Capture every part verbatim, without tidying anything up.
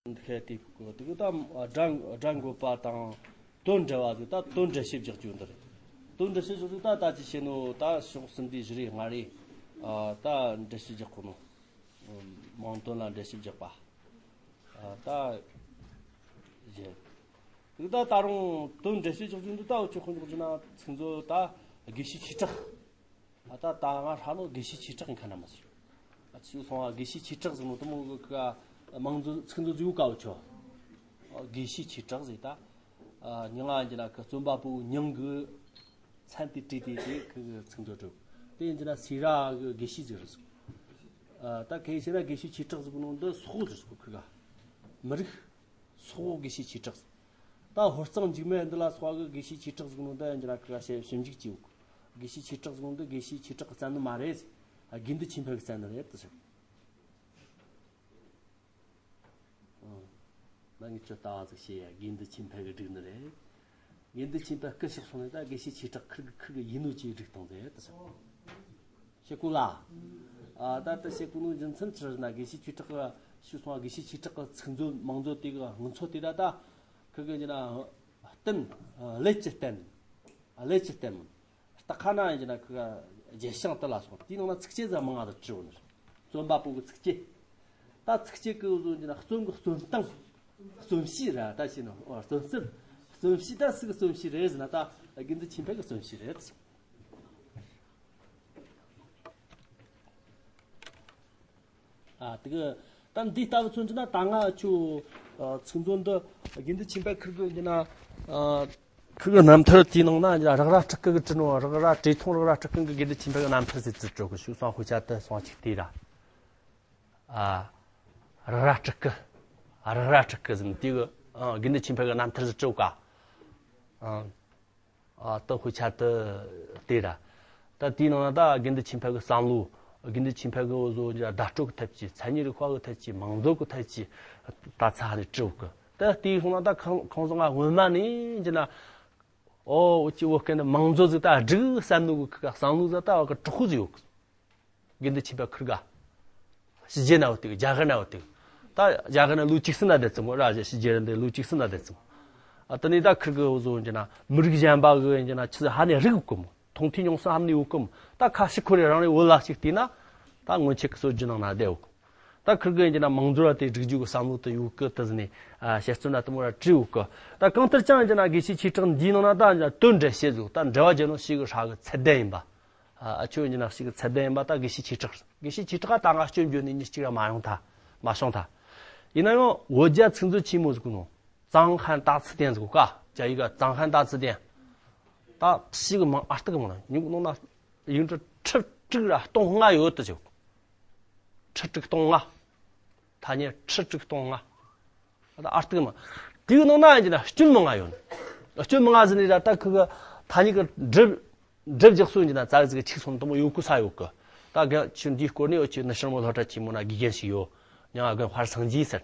འདི་ཁ་དེ་གོ་དེ་གི་ད་སྒྲ་སྒྲ་འགོད་པ་དང་དོན་འགྲེལ་བ་ཟིག་ད་དོན་འགྲེལ་བཤད་རྒྱག་རྒྱུ་འདི་རེད། དོན་འགྲེལ་བཤད་རྒྱག་རྒྱུ་ད་ད་ཅི་བྱེད་ནོ། ད་ཕྱོགས་གསུམ་པའི་བཞི་རེ་ལྔ་རེ་ད་འགྲེལ་བཤད་རྒྱག་གོ་ནོ། མང་དོན་ལ་འགྲེལ་བཤད་རྒྱག་པ་ད་བཞི། དེ་ད་ད་རུང་དོན་འགྲེལ་བཤད་རྒྱག་རྒྱུ་འདི་ད་འུ་ཆོ་དཔེ་འཇོག་རྒྱུ་ན་ཚིག་མཛོད་ད་དགེ་བཤེས་ཆོས་གྲགས། ཨ་ད་ད་ང་ཧྲ་ནོ་དགེ་བཤེས་ཆོས་གྲགས་ཡིན་ཁ་ན་མ་ཟེར། ཨ་ཆི་སོང་ཨ་དགེ་བཤེས་ཆོས་གྲགས་ཟེར་ནོ་དེ་མོ་གི་ཁ་མང་མཛོད་ཚིག་མཛོད་ཟིག་ཡོད་ཀ་འུ་ཆོ། ཨ་དགེ་བཤེས་ཆོས་གྲགས་ཟེར་ད། ཨ་མྱིང་ང་ཡིན་གྱི་ན་ཁ་རྩོམ་པ་པོ་མྱིང་གི་མཚན་དེ་བྲིས་ཏེ་དེ་ཁི་གི་ཚིག་མཛོད་བྲིས། དེ་ཡིན་གྱི་ན་སེ་ར་གི་དགེ་བཤེས་ཟིག་རེད་ཟེར། ཨ་ད་ཁེ་སེ་ར་དགེ་བཤེས་ཆོས་གྲགས་ཟེར་གི་ནོ་འདི་སོག་ཟེར་གི་ཁི་ག་མི་རིགས། སོག་དགེ་བཤེས་ཆོས་གྲགས། ད་ཧོར་གཙང་འཇིགས་མེད་འདི་ལ་སོགས་གི་དགེ་བཤེས་ཆོས་གྲགས་ཟེར་ནོ་འདི་ཡང་འདི་ལ་ཁ་ཞེ་ཞིབ་འཇུག་བྱེད་འོག་དགེ་བཤེས་ཆོས་གྲགས་ཟེར་ནོ་འདི་དགེ་བཤེས་ཆོས་གྲགས་གི་བཙན་ནོ་མ་རེད། དགེ་འདུན་ཆོས་འཕེལ་གི་བཙན་ནོ་རེད་དུ་ཟེར། ཨང་། ད་ངས་ཁྱོད་ལྟ་བ་ཟིག་བྱེད་ཡ། དགེ་འདུན་ཆོས་འཕེལ་གི་བསྒྲིགས་ནི་རེད། དགེ་འདུན་ཆོས་འཕེལ་སྐུ་གཤེགས་སོང་ནས་ད་དགེ་བཤེས་ཆོས་གྲགས་ཁིར་གི་ཁིར་གི་ཡིན་ནོ་ཅིག་བསྒྲིགས་བཏང་ཟེར་དུ་ཟེར། ཤེས་གོ་ལ། ཨ་ད་ལྟ་ཤེས་གོ་ནོ་རྒྱུ་མཚན་ཆི་རེད་ན་དགེ་བཤེས་ཆོས་གྲགས་ཞུས་སོང་། དགེ་བཤེས་ཆོས་གྲགས་ཀྱི་ཚིག་མཛོད་མང་མཛོད་དེ་གི་དངོས་མཚོ་དེ་ད་ད་ཁི་གི་ཡིན་ན་རྟེན། ལས་ཀྱི་རྟེན། ལས་ཀྱི་རྟེན། རྟ་ཁ་ན་ཡིན་ན་ཁི་གི་རྒྱལ་ཞང་དེ་ལ་སོང་། དེའི་ནང་ན་ཚིགས་བཅད་ཟ་མང་ང་དུ་བྲིས་ཡོད་ནི། རྩོམ་པ་པོ་གི་ཚིགས་བཅད། ད་ཚིགས་བཅད་ཀྱི་བཟོ་ཡིན་ན་རྩོམ་གི་རྩོམ་སྟངས། རྩོམ་གཤིས་ར་ད་ཤེས་ནོ། རྩོམ་སྲོལ། རྩོམ་གཤིས་ད་སུ་གི་རྩོམ་གཤིས་རེད་ཟེར་ན་ད་དགེ་འདུན་ཆོས་འཕེལ་གི་རྩོམ་གཤིས་རེད། ཨ་དེ་གི་ད་འདི་ལྟ་བུ་མཚོན་གྱི་ན་ད་ང་ཆུ་ཚིག་མཛོད་འདི་དགེ་འདུན་ཆོས་འཕེལ་ཁིར་གི་ཡིན་ན་ཁིར་གི་རྣམ་ཐར་དེའི་ནང་ན་རག་ར་སྤྲུལ་སྐུ་གི་བྲིས་ནོ། རག་ར་བྲིས་མཐོང་རག་ར་སྤྲུལ་སྐུ་གི་དགེ་འདུན་ཆོས་འཕེལ་གི་རྣམ་ཐར་ཟེར་ཚུལ་སྤྲོད་གི་ཞུ་སོང་། དཔེ་ཆ་དེ་སོང་ཅིག་དེ་ར། ཨ་རག་ར་སྤྲུལ་སྐུ། རག་ར་སྤྲུལ་སྐུ་ཟེར་ནི་དེ་གི་དགེ་འདུན་ཆོས་འཕེལ་གི་རྣམ་ཐར་ཟེར་སྤྲོད་ག་ཨ་ད་དཔེ་ཆ་དེ་དེ་ར། ད་དེའི་ནང་ན་ད་དགེ་འདུན་ཆོས་འཕེལ་གི་བསམ་བློ། དགེ་འདུན་ཆོས་འཕེལ་གི་འུ་ཟོ་བརྡ་སྤྲོད་གི་ཐད་ཀྱི། མཚན་ཉིད་རིག་པ་གི་ཐད་ཀྱི། མང་མཛོད་གི་ཐད་ཀྱི། ད་ཚ་ནས་བྲིས་གི། ད་དེའི་སོང་ན་ད་ཁོང་ཁོང་ཚོ་ང་སྔོན་མ་ནས་ཡིན་ན། ཨོ་འུ་ཅི་བོད་སྐད་འདི་མང་མཛོད་ཟིག་ད་སྒྲིག་བསམ་ནོ་གི་ཁི་ག་བསམ་བློ་ཟིག་ད་བ་གི་གྲོགས་པོ་ཟིག་ཡོད་གི། དགེ་འདུན་ཆོས་འཕེལ་ཁིར་ག་ཕྱི་རྒྱལ་ན་བ་དེ་གི་རྒྱ་གར་ན་བ་དེ་གི། ད་རྒྱ་གར་ན་ལོ་བཅུ་གསུམ་ན་བསྡད་ཙམ་གོ་ར། ཕྱི་རྒྱལ་འདི་ལོ་བཅུ་གསུམ་ན་བསྡད་ཙམ། ཨ་དེ་ནས་ད་ཁིར་གི་འུ་ཟོ་ཡིན་ན་མི་རིགས་གཞན་པ་གི་ཡིན་ན་ཆི་ཟིག་ཧ་ནས་རིག་གོ་མོ། མཐོང་ཐོས་མྱོང་གསུམ་ཧ་ནས་ཡོད་གོ་མོ། ད་ཁ་ཤས་ཁོ་རེ་རང་རེ་བོད་ལ་ཞིག་བལྟས་ན་ད་སྔོན་ཆད་ཀྱི་སྲོལ་རྒྱུན་ནང་ན་བསྡད་ཡོད་གོ། ད་ཁིར་གི་ཡིན་ན་མང་མཛོད་ར་དེ་སྒྲིག་རྒྱུ་གི་བསམ་བློ་དེ་ཡོད་གི། དེ་ཟིན་ནས་ཨ་དཔྱད་རྩོམ་ན་དེ་མོ་ར་བྲིས་ཡོད་གི། ད་གང་ལྟར་ཀྱང་ཡིན་ན་དགེ་བཤེས་ཆོས་གྲགས་འདིའི་ནང་ན་ད་དོན་འགྲེལ་བཤད་ཟིག་ད་འགྲེལ་བ་བརྒྱབ་ནོ་ཞིག་གི་ཧྲ་གི་ཚད་ལྡན་ཡིན་པ། ཨ་ཆོས་ཡིན་ན་ཞིག་གི་ཚད་ལྡན་ཡིན་པ་ད་དགེ་བཤེས་ཆོས་གྲགས། དགེ་བཤེས་ཆོས་གྲགས་ད་ང་སྐྱོན་བརྗོད་ནས་མྱི་གཅིག་ར་མ་ཡོང་ཐལ། མ་བྱུང་ཐལ། ཡིན་ན་ཡང་བོད་རྒྱ་ཚིག་མཛོད་ཆེན་མོ་ཟིག་གི་ནང་། 藏汉大辞典 ཟེར་གོ་ཀ་རྒྱ་ཡིག་ག 藏汉大辞典 ད་ཞིག་གི་མང་ཨ་སྟག་མང་ན་ཉུང་ནང་ན་ཡིག་འབྲུ་ཁྲི་དྲུག་ར་སྟོང་ལྔ་ཡོད་དུ་ཆོག་ཁྲི་དྲུག་སྟོང་ལྔ། ཐ་སྙད་ཁྲི་དྲུག་སྟོང་ལྔ། ད་ཨ་སྟག་མང་། དེའི་ནང་ན་ཡིན་གྱི་ན་སྐྱོན་མང་ང་ཡོད། སྐྱོན་མང་ང་ཟེར་ནས་ད་ད་ཁི་གི་ཐ་སྙད་གི་སྒྲུབ་སྒྲུབ་རྒྱག་སྲོལ་ཡིན་གྱི་ན་རྩ་ཟིག་ཆིག་སོང་དུ་མོ་ཡོད་གི་ས་ཡོད་གི། ད་ག་ཆི་འདིའི་སྐོར་ནས་འུ་ཆོ་ནི་ཤར་མོ་སློབ་གྲྭ་ཆེན་མོ་ན་དགེ་རྒན་ཞིག་ཡོད། མྱང་ཨ་དགོན་དཔལ་སངས་རྒྱས་ཟེར།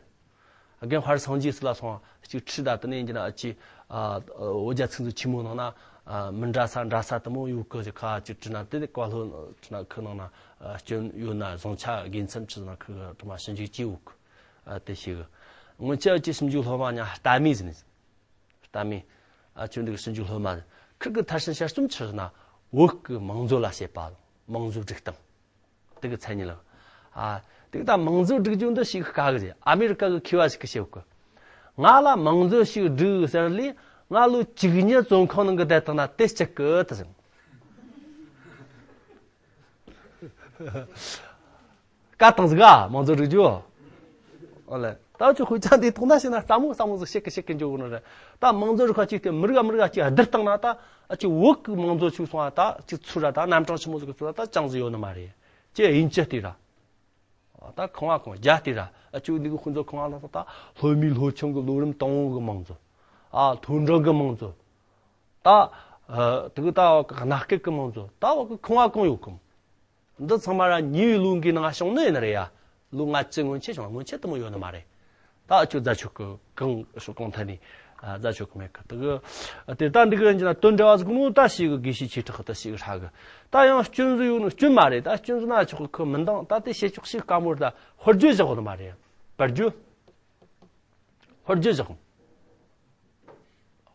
རྒན་དཔལ་སངས་རྒྱས་སུ་ལ་སོང་ཅིག་ཁྲིད་ད་དེ་ནས་ཡིན་གྱི་ན་ཨ་ཅི་ཨ་བོད་རྒྱ་ཚིག་མཛོད་ཆེན་མོ་ནང་ན་ཨ་མི་འདྲ་ས་འདྲ་ས་དུ་མོ་ཡོད་གི་ཟེར། ཁ་ཅིག་ཁྲིད་ན་དེ་ནས་བཀའ་སློབ་ཁྲིད་ན་ཁི་ནང་ན་ཨ་སྐྱོན་ཡོད་ན་བཟང་ཆ་དགེ་མཚན་ཁྲིད་ན་ཁི་གི་དུ་མ་ཞིབ་འཇུག་བྱེད་ཡོད་གི། ཨ་དེ་ཞིག་སྔོན་ཆད་ཨ་ཅི་ཞིབ་འཇུག་སློབ་མ་ཉ་ལྟ་མི་ཟེར་ནས། ལྟ་མི་ཨ་ཆོས་འདི་གི་ཞིབ་འཇུག་སློབ་མ་ཁིར་གི་མཐར་ཕྱིན་དཔྱད་རྩོམ་ཆི་ཟེར་ན་བོད་གི་མང་མཛོད་ལ་བྱེད་པ། མང་མཛོད་སྒྲིག་སྟངས། དེ་གི་མཚན་ཉིད་ལ། ཨ། དེ་གི་ད་མང་མཛོད་སྒྲིག་རྒྱུ་འདི་ཞིག་དཀའ་གི་རེད། ཨ་མེ་རི་ཀ་གི་མཁས་པ་ཞིག་གིས་བཤད་གི། ང་ལ་མང་མཛོད་ཞིག་སྒྲིག་ཟེར་ལས་ང་ལོ་བཅུ་གཉིས་བཙོན་ཁང་ནང་གི་བསྡད་བཏང་ན་དེ་སྐྱིད་གི་ད་ཟེར། བཀའ་བཏང་ཟིག་ཨ་མང་མཛོད་སྒྲིག་རྒྱུ། ཨོ་ལེ། ད་ཁྱོད་དཔེ་ཆ་འདི་མཐོང་ན་ཤེས་ན་སླ་མོ་སླ་མོ་ཟིག་བཤད་གི་བཤད་གི་འཇོག་གི་ནི་རེད། ད་མང་མཛོད་རིགས་ཁ་ཅིག་དེ་མི་རིགས་མི་རིགས་ཅིག་བསྡུར་བཏང་ན་ད་ཨ་ཅིག་བོད་གི་མང་མཛོད་ཅིག་སོང་ཨ་ད་ཅིག་ཚུར་ར་ད་རྣམ་གྲངས་ཆི་མོ་ཟིག་གི་ཚུར་ར་ད་ཅང་ཟིག་ཡོད་ནི་མ་རེད། ཅེས་དབྱིན་ཇི་དེ་ར། ད་ཁང་བ་ཁང་བ་རྒྱ་དེ་ར། ཨ་ཅུ་འདི་གི་ཁོང་ཚོ་ཁང་བ་ལ་ད་ལྷོ་མིའི་ལྷོ་ཆུང་གི་ལོ་རིམ་དང་བོ་གི་མང་ཚོ། ཨ་མཐོ་འབྲིང་གི་མང་ཚོ། ད་ཨ་དེ་གི་ད་གནའ་སྐད་གི་མང་ཚོ། ད་བ་གི་ཁང་བ་གང་ཡོད་གི། འདི་ཚང་མ་ར་ཉེ་བའི་ལོ་འགའི་ནང་བྱུང་ནི་ཡིན་ནི་རེད་ཡ། ལོ་ལྔ་བཅུ་སྔོན་ཆད་བྱུང་སྔོན་ཆད་དུ་མོ་ཡོད་ནི་མ་རེད། ད་ཨ་ཅོ་རྫ་ཆོག་གི་གང་ཤོག་གང་ཐད་ནས་ཨ་རྫ་ཆོག་གི་མེད་གི། དེ་གི་དེ་ད་འདི་གི་ཡིན་ན་དོན་འདྲ་བ་ཟིག་ནོ་ད་ཞིག་གི་དགེ་བཤེས་ཆོས་གྲགས་ད་ཞིག་ཧྲ་གི། ད་ཡང་སྐྱོན་ཟིག་ཡོད་ནོ་སྐྱོན་མ་རེད། ད་སྐྱོན་ཟིག་ན་ཆོག་གི་མི་འདང་། ད་དེ་བྱེད་ཆོག་ཞིག་དཀའ་མོ་རེད། ད་དཔེར་བརྗོད་བཞག་ནི་མ་རེད། དཔེར་བརྗོད། དཔེར་བརྗོད་བཞག་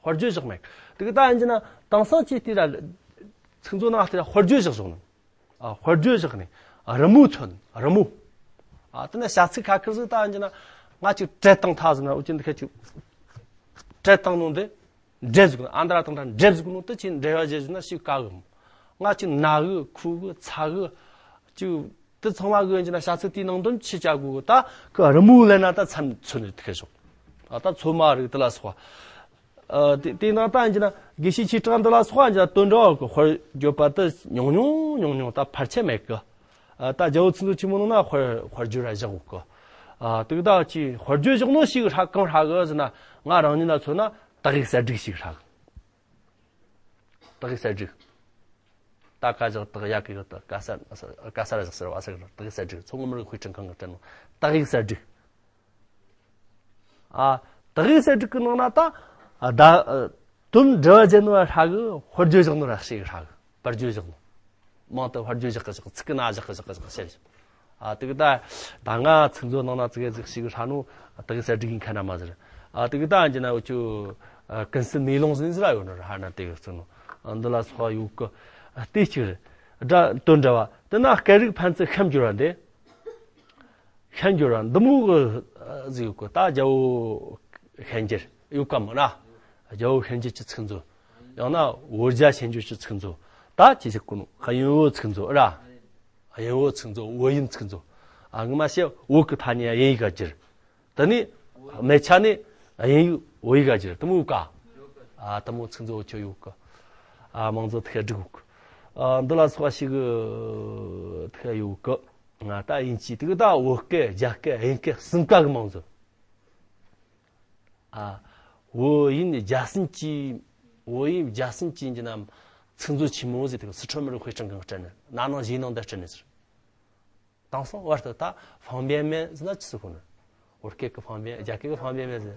དཔེར་བརྗོད་བཞག་མེད། དེ་གི་ད་ཡིན་གྱི་ན་དེང་སང་ཅིག་དེ་ལ་ཚིག་མཛོད་ནང་དེ་ལ་དཔེར་བརྗོད་བཞག་བཞག་ནི། ཨ། དཔེར་བརྗོད་བཞག་ནི། ཨ། རི་མོ་མཚོན། རི་མོ། ཨ། དེ་ན་བྱ་ཚིག་ཁ་ཁེར་ཟིག་ད་ཡིན་གྱི་ན་ང་ཅིག་བྲེལ་བཏང་ཐལ་ཟེར་ན། འུ་ཅག་འདི་ཁ་ཅིག་བྲེལ་བཏང་ནོ་འདི། འབྲེལ་ཟིག་ཨ་འདྲ་དང་འདྲ་འབྲེལ་ཟིག་ནོ་དེ་ཅིག་འབྲེལ་བ་བྱེད་ཟེར་ན་ཞིག་དཀའ་གི། ང་ཅིག་ན་གི་ཁུ་གི་ཚ་གི་ཅིག་དེ་ཚང་མ་གི་ཡིན་གྱི་ན་བྱ་ཚིག་དེའི་ནང་དོན་ཆི་བྱ་དགོས་གི། ད་གི་རི་མོ་ལེན་ན་ད་མཚམས་མཚོན་ནས་དེ་ཁ་ཞོག་ཨ། ད་ཚོད་མ་རིག་དེ་ལ་སོགས། ཨ། དེ་དེའི་ནང་ད་ཡིན་གྱི་ན་དགེ་བཤེས་ཆོས་གྲགས་འདི་ལ་སོགས་ཡིན་གྱི་ན་དོན་འགྲོ་གི་དཔེར་བརྗོད་པ་དེ་ཉུང་ཉུང་ཉུང་ཉུང་ད་ཕལ་ཆེར་མེད་གི། ཨ། ད་རྒྱལ་པོ་ཚིག་མཛོད་ཆེན་མོ་ནང་ན་དཔེར་དཔེར་བརྗོད་ར་བཞག་གི། ཨ། དེ་གི་ད་ཅིག་དཔེར་བརྗོད་བཞག་ནོ་ཞིག་ཧྲ་གང་ཧྲ་གི་ཟེར་ན། ང་རང་ཉིད་ལ་མཚོན་ན་དག་ཡིག་གསལ་སྒྲིག་ཞིག་ཧྲ་གི། དག་ཡིག་གསལ་སྒྲིག་ད་ཀ་བཞག་དག་ཡ་གི་ཡོད་དག་ཀ་ས་ཀ་ས་ར་བཞག་ཟེར་བ་ཟེར་གི། དག་ཡིག་གསལ་སྒྲིག་མཚོ་སྔོན་མི་རིགས་དཔེ་སྐྲུན་ཁང་གི་སྤྲད་ནོ་དག་ཡིག་གསལ་སྒྲིག་ཨ། དག་ཡིག་གསལ་སྒྲིག་གི་ནང་ན་ད། ཨ། ད། ཨ། དོན་འགྲེལ་བ་བྱེད་ནོ་ཧྲ་གི། དཔེར་བརྗོད་བཞག་ནོ་ར་ཞིག་ཧྲ་གི། དཔེར་བརྗོད་བཞག་ནོ། མང་དུ་དཔེར་བརྗོད་བཞག་གི་བཞག་གི། ཚིག་གི་ན་བཞག་གི་བཞག་གི་བཞག་གི་བཤད་བཞག་ཨ། དེ་གི་ད་ད་ང་ཚིག་མཛོད་ནང་ན་ཙི་གེ་ཟིག་ཞིག་ཧྲ་ནོ་དག་ཡིག་གསལ་སྒྲིག་ཡིན་ཁ་ན་མ་ཟེར། ཨ། དེ་གི་ད་ཡིན་གྱི་ན་འུ་ཅོ། ཨ། ཀུན་གསལ་མེ་ལོང་ཟེར་ཟེར་ར་ཡོད་ནོ་ར་ཧ་ན་དེ་གི་ཚིག་ནོ། ཨ། འདི་ལ་སོགས་ཡོད་གི། ཨ། དེ་གཅིག་རེད། སྒྲ་དོན་འདྲ་བ་དེ་ན་སྐད་རིགས་ཕན་ཚུན་ཤན་སྦྱོར་བ་འདི། ཤན་སྦྱོར་བ་འདི་མོ་གི་ཟིག་ཡོད་གི། ད་རྒྱལ་པོ་ཤན་སྦྱར་ཡོད་ག་མོ་ན། རྒྱལ་པོ་ཤན་སྦྱར་གྱི་ཚིག་མཛོད། ཡང་ན་བོད་རྒྱ་ཤན་སྦྱར་གྱི་ཚིག་མཛོད། ད་ཅི་ཟེར་གོ་ནོ། དབྱིན་བོད་ཚིག་མཛོད་ར། དབྱིན་བོད་ཚིག་མཛོད། བོད་དབྱིན་ཚིག་མཛོད། ཨ། ངོ་མ་བཤད་བོད་གི་ཐ་སྙད་དབྱིན་ཡིག་ག་བསྒྱུར། དེ་ནས་སྨད་ཆ་ནས་དབྱིན་ཡིག་བོད་ཡིག་ག་བསྒྱུར། དེ་མོ་ཡོད་ག་ཨ། དེ་མོ་ཚིག་མཛོད་ཁྱོད་ཡོད་གི། ཨ། མང་མཛོད་ཐུགས་སྒྲིག་ཡོད་གི། ཨ། འདི་ལ་སོགས་པ་ཞིག་ཐུགས་ཡོད་གི། ང་ད་དབྱིན་ཇི་དེ་གི་ད་བོད་སྐད་རྒྱ་སྐད་དབྱིན་སྐད་གསུམ་ཀ་གི་མང་མཛོད། ཨ། བོད་དབྱིན་རྒྱ་གསུམ་གྱི། བོད་དབྱིན་རྒྱ་གསུམ་གྱི་ཡིན་གྱི་ན་ཚིག་མཛོད་ཆེན་མོ་ཟེར་དེ་གི་སི་ཁྲོན་མི་རིགས་དཔེ་སྐྲུན་ཁང་སྤྲད་ནས། ན་ནིང་གཞེས་ནིང་འདི་སྤྲད་ནས་ཟེར། དེང་སང་བར་དུ་ད་方便面ཟེར་ན་ཅི་ཟེར་གོ་ནི། བོད་སྐད་ཀྱི་方便། རྒྱ་སྐད་ཀྱི་方便面ཟེར།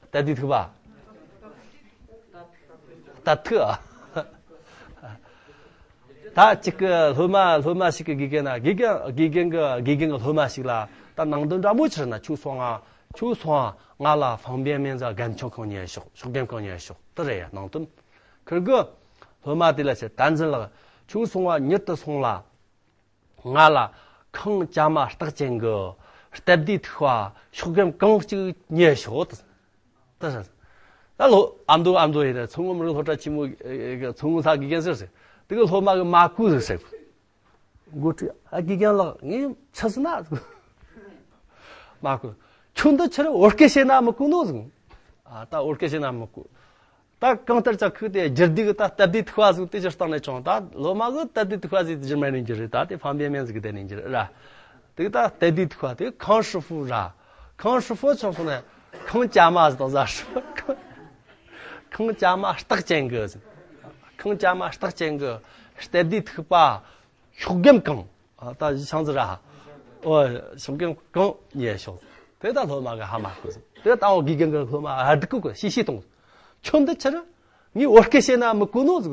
སྟབས་བདེ་ཐིགས་པ། སྟབས་ཐིགས་ཨ། ད་ཅིག་གི་སློབ་མ་སློབ་མ་ཞིག་གི་དགེ་རྒན་ན། དགེ་རྒན་དགེ་རྒན་གི་དགེ་རྒན་གི་སློབ་མ་ཞིག་ལ་ད་ནང་དོན་འདྲ་མོ་ཕྱིར་ན། ཁྱོད་སོང་ང་། ཁྱོད་སོང་ང་། ང་ལ་方便面ཟ་སྒམ་ཆུང་གང་ཉོས་ཤོག་ཤོག་སྒམ་གང་ཉོས་ཤོག་དེ་རེད་ཡ་ནང་དོན། ཁིར་གི་སློབ་མ་དེ་ལ་བཤད། བསྟན་འཛིན་ལགས། ཁྱོད་སོང་ང་མྱུར་དུ་སོང་ལ། ང་ལ་ཁང་ལྕང་མ་སྟག་ཅན་གི་སྟབས་བདེ་ཐིགས་པ་ཤོག་སྒམ་གང་ཅིག་ཉོས་ཤོག་ད་ད་ད་ལོ་ཨ་མདོ་ཨ་མདོ་ཡིན་ན་མཚོ་སྔོན་མི་རིགས་སློབ་གྲྭ་ཆེན་མོ་གི་མཚོ་སྔོན་ས་དགེ་རྒན་ཟེར་ཟེར། དེ་གི་སློབ་མ་གི་མ་གོ་ཟེར་ཟེར། འགོ་ཁྲིད། ཨ། དགེ་རྒན་ལགས། ངས་ཆི་ཟེར་ན། མ་གོ། ཁྱོད་འདི་ཕྱིར་བོད་སྐད་བཤད་ན་མི་གོ་ནོ་ཟེར། ཨ། ད་བོད་སྐད་བཤད་ན་མི་གོ། ད་གང་ལྟར་ཅག་ཁུག་དེ་རྒྱུ་འདི་གི་ད་སྟབས་བདེ་ཐིགས་པ་ཟིག་དེ་སྤྱིར་བཏང་ནས་ཆུང་། ད་སློབ་མ་གི་སྟབས་བདེ་ཐིགས་པ་ཟིག་དེ་རྒྱུ་མེད་ནི་འགྱུར་རེད། ད་དེ་方便面ཟིག་གི་དེ་ནས་འགྱུར་ར། དེ་ད་སྟབས་བདེ་ཐིགས་པ་དེ་康师傅ར།康师傅ཆུང་སོང་ནས་ཁང་ལྕང་མ་ཟིག་དང་ཟ་ཧྲི། ཁང་ལྕང་མ་སྟག་ཅན་གི་ཟིག་ཁང་ལྕང་མ་སྟག་ཅན་གི་སྟབས་བདེ་ཐིགས་པ། ཤོག་སྒམ་གང་། ཨ། ད་ཤང་ཙི་ར། ཨོ། ཤོག་སྒམ་གང་ཉོས་ཤོག་དེ་ད་སློབ་མ་གི་ཧ་མ་གོ་ཟིག་དེ་ད་འོ་དགེ་རྒན་གི་སློབ་མ་ཧ་དི་ཀུ་གི་ཤི་ཤི་གཏོང་། ཁྱོད་འདི་ཕྱིར་ངས་བོད་སྐད་བཤད་ན་མི་གོ་ནོ་ཟིག་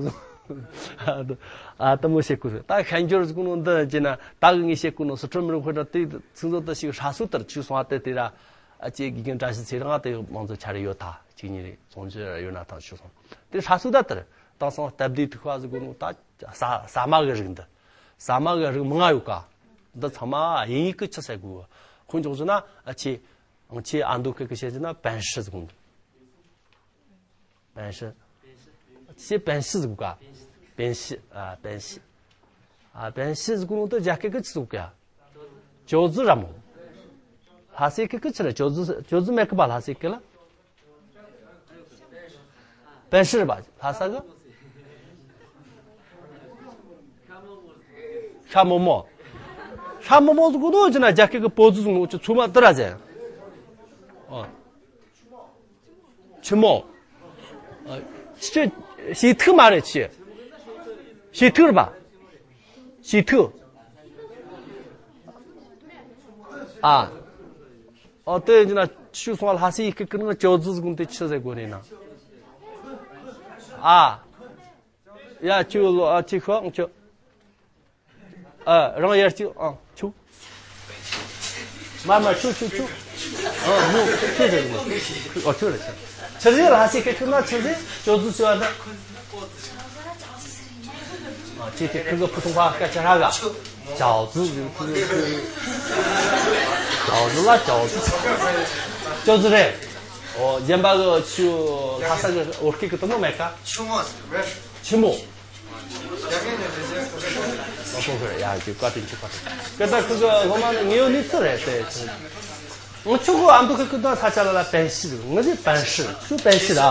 ཨ། ད་མོ་བཤད་གོ་ཟིག་ད་ཤན་སྦྱོར་ཟིག་ནོ་འདི་བྱས་ན་ད་གི་ངས་བཤད་གོ་ནོ། སི་ཁྲོན་མི་རིགས་དཔེ་སྐྲུན་དེ་ཚིག་མཛོད་དུ་ཞིག་ཧྲ་སུ་དར་ཆུ་སོང་བ་དེ་དེ་ར། ཨ། ཅེ་དགེ་རྒན་བཀྲ་ཤིས་ཚེ་རིང་ཨ། དེ་མང་ཚོ་ཆ་རེ་ཡོད་ད། གཅིག་གཉིས་རེ་ཚོང་ཆུ་ཡོད་ན་ཐང་ཆུ་སོང་། དེ་ཧྲ་སུ་ད་དར། དེང་སང་སྟབས་བདེ་ཐིགས་པ་ཟིག་གོ་ནོ་ད། ཟ་ཟ་མ་གི་རིགས་འདི། ཟ་མ་གི་རིགས་མང་ང་ཡོད་ཀ་འདི་ཚང་མ་དབྱིན་ཡིག་གི་ཆི་ཟེར་དགོས། དཔེ་འཇོག་ཟེར་ན། ཨ། ཆེ་ཆེ་ཨ་མདོ་སྐད་གི་བཤད་ཟེར་ན་本事ཟེར་གོ་ནོ། 本事། ཆེ་本事ཟེར་གོ་ཀ本事། ཨ། 本事། ཨ། 本事ཟེར་གོ་ནོ་ད་རྒྱ་སྐད་གི་ཆི་ཟེར་གོ་ཀ 饺子ར་མོ། ལྷ་སའི་སྐད་གི་ཆི་རེད། 饺子 饺子མེད་གི་པ། ལྷ་སའི་སྐད་ལ། 本事རེད་པ། ལྷ་ས་གི། ཤ་མོག་མོག་ཤ་མོག་མོག་ཟེར་གོ་ནོ་ཅི་ན་རྒྱ་སྐད་གི་པོ་ཙི་ཟེར་གོ་ནོ་ཅི་ཚུགས་མ་དི་ར་ཟེར། ཨོ། ཆུ་མོག་ཨ། ཆུ། ཞེ་ཐུག་མ་རེད་ཆུ། ཞེ་ཐུག་རེད་པ། ཞེ་ཐུག་ཨ། ཨོ། དེ་ཡིན་ན་ཆུ་སོང་ལྷ་སའི་སྐད་ཀྱི་ནང་ཅོ་ཙི་ཟེར་གོ་ནོ་དེ་ཆི་ཟེར་དགོས་ནི་ན། ཨ། ཡ། ཆུ་ལོ། ཨ། ཆུ་ཤོག་ཆུ། ཨ། རང་ཡར་ཆུ། ཨ། ཆུ། མ་མ་ཆུ་ཆུ་ཆུ། ཨ་མོ་ཁྱོད་རེད་མོ། ཨོ་ཁྱོད་རེད་ཁྱོད། ཆི་ཟིག་ལ་ཧ་སི་ཁེ་ཁུ་ན་ཆི་ཟིག་ཅོ་ཙུ་ཅོ་ཨ་ད། ཨ་ཁྱེད་ཁྱེད་ཁུ་གི་ཕུ་ཐུང་ཕ་སྐད་ཆ་ཧ་ག་ཅའོ་ཙི་ཟིག་ཁུ་གི་ཁུ། ཅའོ་ཙི་ལ་ཅའོ་ཙི། ཅོ་ཙི་རེད། ཨོ་རྒན་པ་གི་ཆུ་ལྷ་ས་གི་ཨོ་སྐད་གི་དུ་མོ་མེད་ཀ་ཆི་མོ། ཨ་ཁོ་ཁོ་ཡ་ཅིག་བཀའ་དྲིན་ཆེ་བཀའ་དྲིན། སྐད་ད་ཁུ་གི་སློབ་མ་ནི་ངེས་ཡོད་ནི་ཚུ་རེད་དེ། ང་ཆུ་གོ་ཨ་མདོ་ཁ་ཁུ་ད་ས་ཆ་ལ་ལ་པན་ཤི་རེད། ང་ཟིག་པན་ཤི་རེད། ཆུ་པན་ཤི་ར།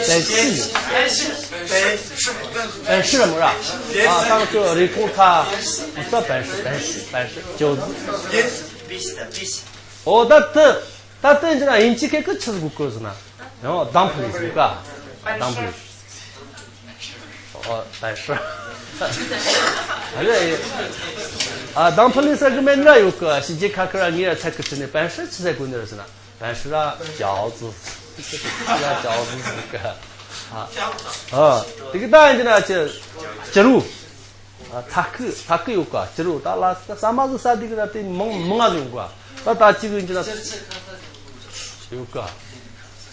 པན་ཤི་རེད། པན་ཤི་ར་མོ་ར། ཨ་ད་ང་ཆུ་རི་ཁོང་ཁ་ས་པན་ཤི་པན་ཤི་པན་ཤི་ཅོ་ཟིག་ཨོ་ད་དེ་ད་དེ་འཇི་ན་ཡིན་ཅི་ཁེ་ཁི་ཆི་ཟིག་གོ་ཟིག་ན་ཡང་དང་ཕུ་ལི་ཟིག་ག་དང་ཕུ་ལི། ཨོ་པན་ཤི། ཨ་རེ། ཨ་དང་ཕུ་ལི་ཟེར་གི་མེད་ན་ཡོད་གི། ཕྱི་རྒྱལ་ཁ་ཁ་ར་ངའི་ཚད་གི་ཁྲི་ནས་པན་ཤི་ཆི་ཟེར་གོ་ནི་རེད་ཟེར་ན། པན་ཤི་ར་ཅའོ་ཙི། ཅའོ་ཙི་ཟེར་གི། ཨ་ཨ་དེ་གི་ད་ཡིན་གྱི་ན་ཅི་ཅི་རུ། ཨ་ཚ་ཁུ་ཚ་ཁུ་ཡོད་ག་ཅི་རུ་ད་ལ་ས་ས་མ་ཟི་ས་དེ་གི་ད་དེ་མང་མང་ང་ཡོད་ག་ད་ད་ཅི་གི་ཡིན་གྱི་ན་ཡོད་ག་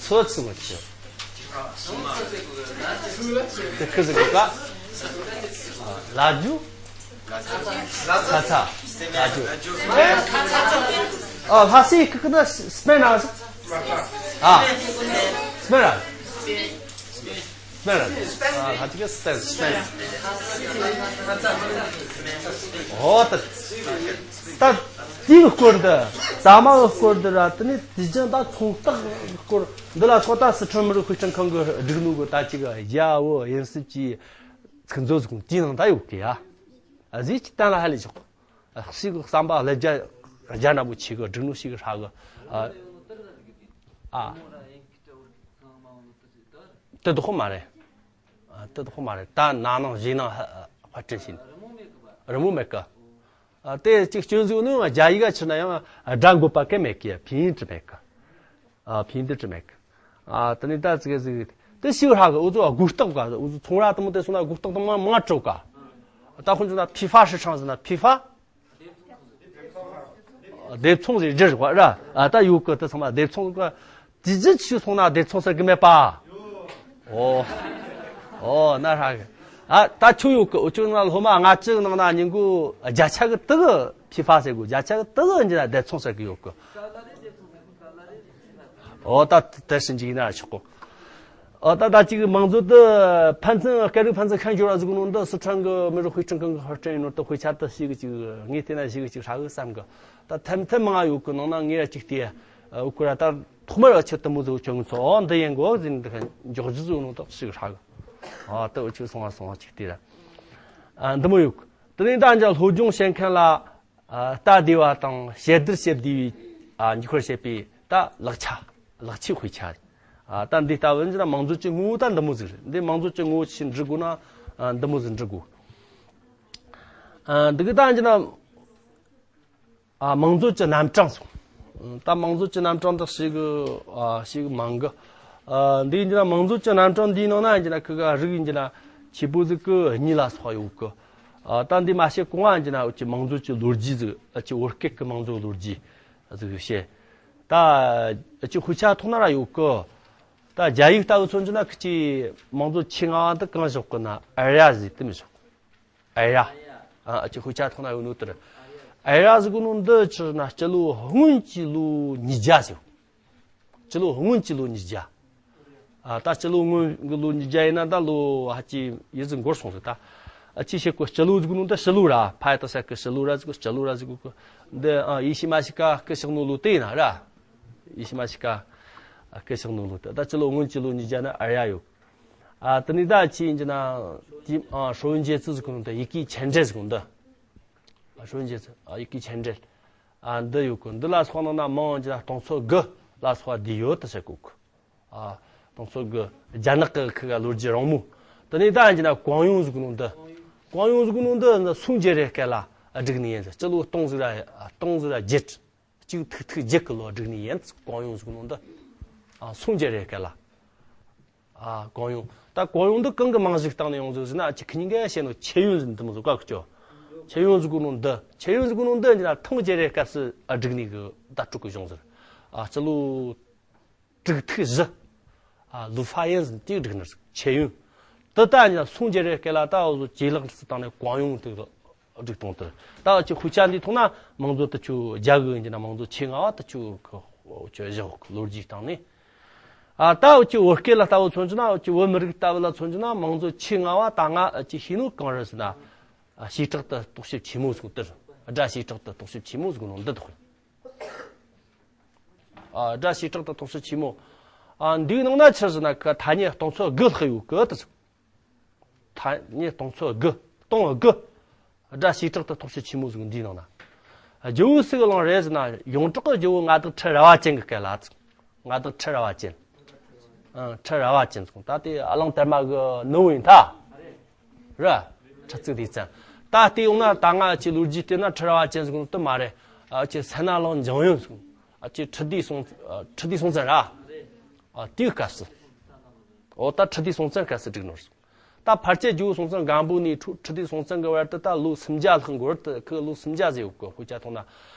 ཚོ་ཚི་མ་ཅི། དེ་ཁི་ཟིག་གི་ཀ་ལ་རྒྱུ། ཚ་ཚ། ལ་རྒྱུ། ཨ་ལྷ་སའི་ཁི་ཁི་ན་སྨན་ར། ཨ་སྨན་ར། སྨན་ར། ཨ་ལྷ་ཅིག་གི་སྨན་སྨན། ཨོ་ད་ད་དེའི་སྐོར་འདི་ཟ་མ་གི་སྐོར་འདི་ར། དེ་ནས་དེ་ཅང་ད་ཚོང་རྟགས་སྐོར་འདི་ལ་ཚོ་ད་སི་ཁྲོན་མི་རིགས་དཔེ་སྐྲུན་ཁང་གི་སྒྲིག་ནོ་གི་ད་ཅིག་གི་རྒྱ་བོད་དབྱིན་སྲིད་ཀྱི་ཚིག་མཛོད་ཟིག་དེའི་ནང་ད་ཡོད་གི་ཡ། ཨ་ཟིག་ཅིག་གཏན་ལ་ཧ་ལས་ཆོག་ཞིག་གི་བསམ་པ་ལ་རྒྱ་རྒྱ་ནག་པོ་ཆེ་གི་སྒྲིག་ནོ་ཞིག་གི་ཧྲ་གི། ཨ་ཨ་དེ་དོ་ཁོ་མ་རེད། ཨ་དེ་དོ་ཁོ་མ་རེད། ད་ན་ནང་བཞེས་ནང་ཧ་ཧ་ཀྲི་ཤིན་རི་མོ་མེད་གི། ཨ་དེ་གཅིག་སྐྱོན་ཟིག་ནི་རྒྱ་ཡིག་ག་ཕྱིར་ན་ཡང་སྒྲ་འགོད་པ་གན་མེད་གི། ཕིན་ཡིན་དྲི་མེད་གི། ཨ་ཕིན་དྲི་མེད་གི། ཨ་དེ་ནི་ད་ཙི་གེ་ཟིག་དེ་ཤིག་ཧྲ་གི། འུ་ཚོ་སྒུག་རྟགས་ག་འུ་ཚོ་ཚོང་ར་དུ་མོ་དེ་སོང་ན་སྒུག་རྟགས་དུ་མ་མང་སྤྲོད་ག་ད་ཁོང་ཚོ་ན་ཕི་ཧྥ་ཧྲི་ཁྲང་ཟེར་ན་ཕི་ཧྥ། སྡེབ་ཚོང་ཟེར་རྒྱུ་རེད་བ་ར། ཨ་ད་ཡོད་གི། དེ་ཚང་མ་སྡེབ་ཚོང་གི། དེ་ཅི་ཆུ་སོང་ན་སྡེབ་ཚོང་ཟེར་གི་མེད་པ། ཨོ། ཨོ་ན་ཧྲ་གི། ཨ་ད་ཁྱོད་ཡོད་གི། འུ་ཅོ་ན་སློབ་མ་ལྔ་བཅུ་ནང་ན་ཉིན་གུ་བརྒྱ་ཆ་གི་དགུ་ཕི་ཧྥ་ཟེར་གོ། བརྒྱ་ཆ་གི་དགུ་འཇི་ན་སྡེབ་ཚོང་ཟེར་གི་ཡོད་གི། ཨོ་ད་དེ་ཕྱིན་ཅིག་ཡིན་ན་ཆོག་གོ། ཨོ་ད་ད་ཅིག་མང་ཚོགས་དུ་ཕན་ཚུན་སྐད་རིགས་ཕན་ཚུན་ཤན་སྦྱོར་བ་ཟིག་ནང་དུ་སི་ཁྲོན་གི་མི་རིགས་དཔེ་སྐྲུན་ཁང་གི་ཧུར་སྐྲུན་ཡིན་ནོ་དུ་དཔེ་ཆ་དུ་ཞིག་ཅིག་ངས་བལྟས་ན་ཞིག་ཅིག་ཧྲ་གི་བསམ་གི། ད་ཐེམ་ཐེམ་མང་ཡོད་གི། ནང་ན་ངས་ཅིག་བལྟས། ཨ་འུ་ཀུ་ར་ད་ཐོག་མར་བ་ཆེད་དུ་མོ་ཟིག་ཁྱོད་ངི་ཚོ་ཨོ་འདི་ཡིན་གོ་ཟིན་འདི་ཁ་འཇོག་རྒྱུ་ཟིག་ནོ་དུ་ཞིག་ཧྲ་གི། ཨ་ད་འུ་ཆོས་སོང་བ་སོང་བ་ཅིག་བལྟས་ར། ཨ་འདི་མོ་ཡོད་གི། དེ་ནས་ད་འཇ་སློབ་སྦྱོང་བྱེད་མཁན་ལ། ཨ་ལྟ་བདེ་བ་དང་ཞེ་བསྡུར་བྱེད་བདེ་བའི་ཨ་འཇུག་པར་བྱེད་པའི་ད་ལག་ཆ། ལག་ཆའི་དཔེ་ཆ་རེད། ཨ་ད་འདི་ལྟ་བུ་འདི་ན་མང་གཙོ་གཅིག་ངོ་བོ་ད་འདི་མོ་ཟིག་རེད། འདི་མང་གཙོ་གཅིག་ངོ་བོ་ཆེ་འབྲི་དགོས་ན་ཨ་འདི་མོ་ཟིག་འབྲི་དགོས། ཨ་འདི་གི་ད་འདི་ན་ཨ་མང་གཙོ་གཅིག་རྣམ་གྲངས་སོང་། ད་མང་གཙོ་གཅིག་རྣམ་གྲངས་འདི་ཞིག་གི་ཨ་ཞིག་མང་གི། ཨ་འདི་འདི་ན་མང་གཙོ་གཅིག་རྣམ་གྲངས་འདིའི་ནང་ན་འདི་ན་ཁི་ག་རིགས་འདི་ན་ཆེ་པོ་ཟིག་གི་གཉིས་ལ་སོགས་ཡོད་གི། ཨ་ད་འདི་མ་ཤེས་གོང་ཨ་འདི་ན་འུ་ཅི་མང་གཙོ་གཅིག་ལོ་རྒྱུས་ཟིག་ཨ་ཅི་བོད་སྐད་གི་མང་གཙོ་ལོ་རྒྱུས་ཟིག་བཤད། ད་ཅི་དཔེ་ཆ་ཐོག་ན་ར་ཡོད་གི། ད་རྒྱ་ཡིག་ལྟ་བུ་མཚོན་རྒྱུ་ན་ཁི་ཅི་མང་གཙོ་ཆེ་ང་བ་འདི་གང་བཞག་གི་ན་ཨར་ཡ་ཟིག་དེ་མི་བཞག་ཨར་ཡ། ཨ་ཅི་དཔེ་ཆ་ཐོག་ན་ཡོད་ནོ་དེ་རེད། ཨར་ཡ་ཟིག་གི་ནོ་འདི་ཕྱིར་ན་སྤྱི་ལོ་སྔོན་གྱི་ལོ་ཉིས་བརྒྱ་ཟིག་སྤྱི་ལོ་སྔོན་གྱི་ལོ་ཉིས་བརྒྱ། ཨ་ད་སྤྱི་ལོ་སྔོན་གྱི་ལོ་ཉིས་བརྒྱ་ཡིན་ན་ད་ལོ་ཧ་ཅི་ཡི་ཟིག་འགོར་སོང་ཟིག་ད། ཨ་ཅི་བཤད་གོ། སྤྱི་ལོ་ཟིག་ནོ་ད་ཕྱི་ལོ་ར་ཕ་ཡ་ད་ས་གི་ཕྱི་ལོ་ར་ཟིག་གོ། སྤྱི་ལོ་ར་ཟིག་གོ་གི། འདི་ཨ་ཡེ་ཤེས་མ་ཤི་ཀ་སྐུ་གཤེགས་ནོ་ལོ་དེ་ཡིན་ན་ར། ཡེ་ཤེས་མ་ཤི་ཀ་སྐུ་གཤེགས་ནོ་ལོ་དེ་ད་སྤྱི་ལོ་སྔོན་གྱི་ལོ་ཉིས་བརྒྱ་ན་ཨར་ཡ་ཡོད། ཨ་དེ་ནི་ད་ཅི་ཡིན་གྱི་ན་དེ་ཨ་ཧྲོ་ཡོན་ཅེ་ཙི་ཟིག་གོ་ནོ་ད་ཡི་གེ་ཆེན་འབྲེལ་ཟིག་གོ་འདི། ཨ་ཧྲོ་ཡོན་ཅེ་ཙི་ཨ་ཡི་གེ་ཆེན་འབྲེལ། ཨ་འདི་ཡོད་གི། འདི་ལ་སོགས་ནང་ན་མང་ཡང་གྱི་ན་སྟོང་ཚོ་དགུ་ལ་སོགས་བསྡུས་ཡོད་དུ་བཤད་གོ་གི། ཨ་སྟོང་ཚོ་དགུ་རྒྱ་ནག་གི་ཁི་ག་ལོ་རྒྱུས་རིང་མོ། དེ་ནས་ད་ཡིན་གྱི་ན་གོང་ཡོང་ཟིག་ནོ་འདི། གོང་ཡོང་ཟིག་ནོ་འདི་ན་སུང་རྒྱལ་རེ་སྐད་ལ་བསྒྲིགས་ནི་ཡིན་ཟེར། སྤྱི་ལོ་སྟོང་ཟིག་ར་སྟོང་ཟིག་ར་བརྒྱད། གཅིག་ཐིག་ཐིག་བརྒྱད་གི་ལོ་བསྒྲིགས་ནི་ཡིན། གོང་ཡོང་ཟིག་ནོ་འདི། ཨ་སུང་རྒྱལ་རེ་སྐད་ལ། ཨ་གོང་ཡོང་། ད་གོང་ཡོང་འདི་གང་གི་རྨང་གཞི་བཏང་ནས་ཡོང་ཟིག་ཟེར་ན་ཨ་ཅི་ཁི་ཉིན་ག་བཤད་ནོ་ཆེ་ཡོན་ཟིག་འདི་མོ་ཟིག་ག་གི་ཅོ། ཆེ་ཡོན་ཟིག་གོ་ནོ་འདི། ཆེ་ཡོན་ཟིག་གོ་ནོ་འདི་འདི་ན་ཐང་རྒྱལ་རེ་སྐབས་སུ་ཨ་བསྒྲིགས་ནི་གི་ད་དྲུག་གི་གཞུང་ཟིག་ཨ་སྤྱི་ལོ་དྲུག་ཐིག་བཞི། ཨ་ལུ་ཧྥ་ཡན་ཟིན་དེ་བསྒྲིགས་ནི་ཆེ་ཡོན། དེ་ལྟ་ཉིད་སུང་ཇེ་རེ་སྐད་ལ་ད་འུ་ཟོ་ཇེ་ལག་སི་དང་ནས་གོང་ཡོང་དེ་བསྒྲིགས་གཏོང་དེ། ད་འུ་ཅི་ཧུ་ཅན་འདི་ཐོག་ན་མང་གཙོ་དུ་ཆུ་རྒྱ་གི་ཡིན་གྱི་ན་མང་གཙོ་ཆེ་ང་བ་དུ་ཆུ་གི་ཆུ་བཞག་ལོ་རྒྱུས་སྟེང་ནས། ཨ་ད་འུ་ཅི་བོད་སྐད་ལ་ལྟ་བུ་མཚོན་གྱི་ན་འུ་ཅི་བོད་མི་རིགས་ལྟ་བུ་ལ་མཚོན་གྱི་ན་མང་གཙོ་ཆེ་ང་བ་ད་ང་འུ་ཅི་ཤེས་ནོ་གང་རེད་ཟེར་ན། ཨ་བྱེ་བྲག་ཏུ་རྟོག་ཞིབ་ཆེན་མོ་ཟིག་དེར། སྒྲ་བྱེ་བྲག་ཏུ་རྟོག་ཞིབ་ཆེན་མོ་ཟིག་ནང་འདི་དོག་ཨ་སྒྲ་བྱེ་བྲག་ཏུ་རྟོག་ཞིབ་ཆེན་མོ། ཨ་འདིའི་ནང་ན་ཆི་ཟེར་ན་ཁ་ཐ་སྙད་སྟོང་ཚོ་དགུ་ལྷག་ཡོད་གི་དེ། ཐ་སྙད་སྟོང་ཚོ་དགུ། སྟོང་དགུ། སྒྲ་བྱེ་བྲག་ཏུ་རྟོག་ཞིབ་ཆེན་མོ་ཟིག་འདིའི་ནང་ན། རྒྱལ་བོ་སུ་གི་གླིང་རེད་ཟེར་ན་ཡོངས་གྲགས་ཀྱི་རྒྱལ་བོ་མངའ་བདག་ཁྲི་རལ་པ་ཅན་གི་སྐད་ལ། མངའ་བདག་ཁྲི་རལ་པ་ཅན། ཨང་ཁྲི་རལ་པ་ཅན་ཟེར། ད་དེ་གླང་དར་མ་གི་ནུ་བོ་ཡིན་ད། རེད། ཁྲི་གཙུག་ལྡེ་བཙན། ད་དེ་ཡོང་ན་ད་ང་ཅི་ལོ་རྒྱུས་བལྟས་ན་ཁྲི་རལ་པ་ཅན་ཟེར་གོ་ནོ་དེ་མ་རེད། ཨ་ཅི་སད་ན་གླིང་འཇང་ཡོན་ཟེར། ཨ་ཅི་ཁྲི་ལྡེ་སྲོང་ཁྲི་ལྡེ་སྲོང་བཙན་ར། ཨ་དེའི་སྐབས་སུ། འོ་ད་ཁྲི་ལྡེ་སྲོང་བཙན་སྐབས་སུ་བསྒྲིགས་ནོ་ཟེར། ད་ཕལ་ཆེར་རྒྱལ་བོ་སྲོང་བཙན་སྒམ་པོ་ནས་ཁྲི་ཁྲི་ལྡེ་སྲོང་བཙན་གི་བར་དུ་ད་ལོ་སུམ་བརྒྱ་ལྷག་འགོར་དུ་ཁི་ལོ་སུམ་བརྒྱ་ཟེར་ཡོད་གི། དཔེ་ཆ་མཐོང་ན་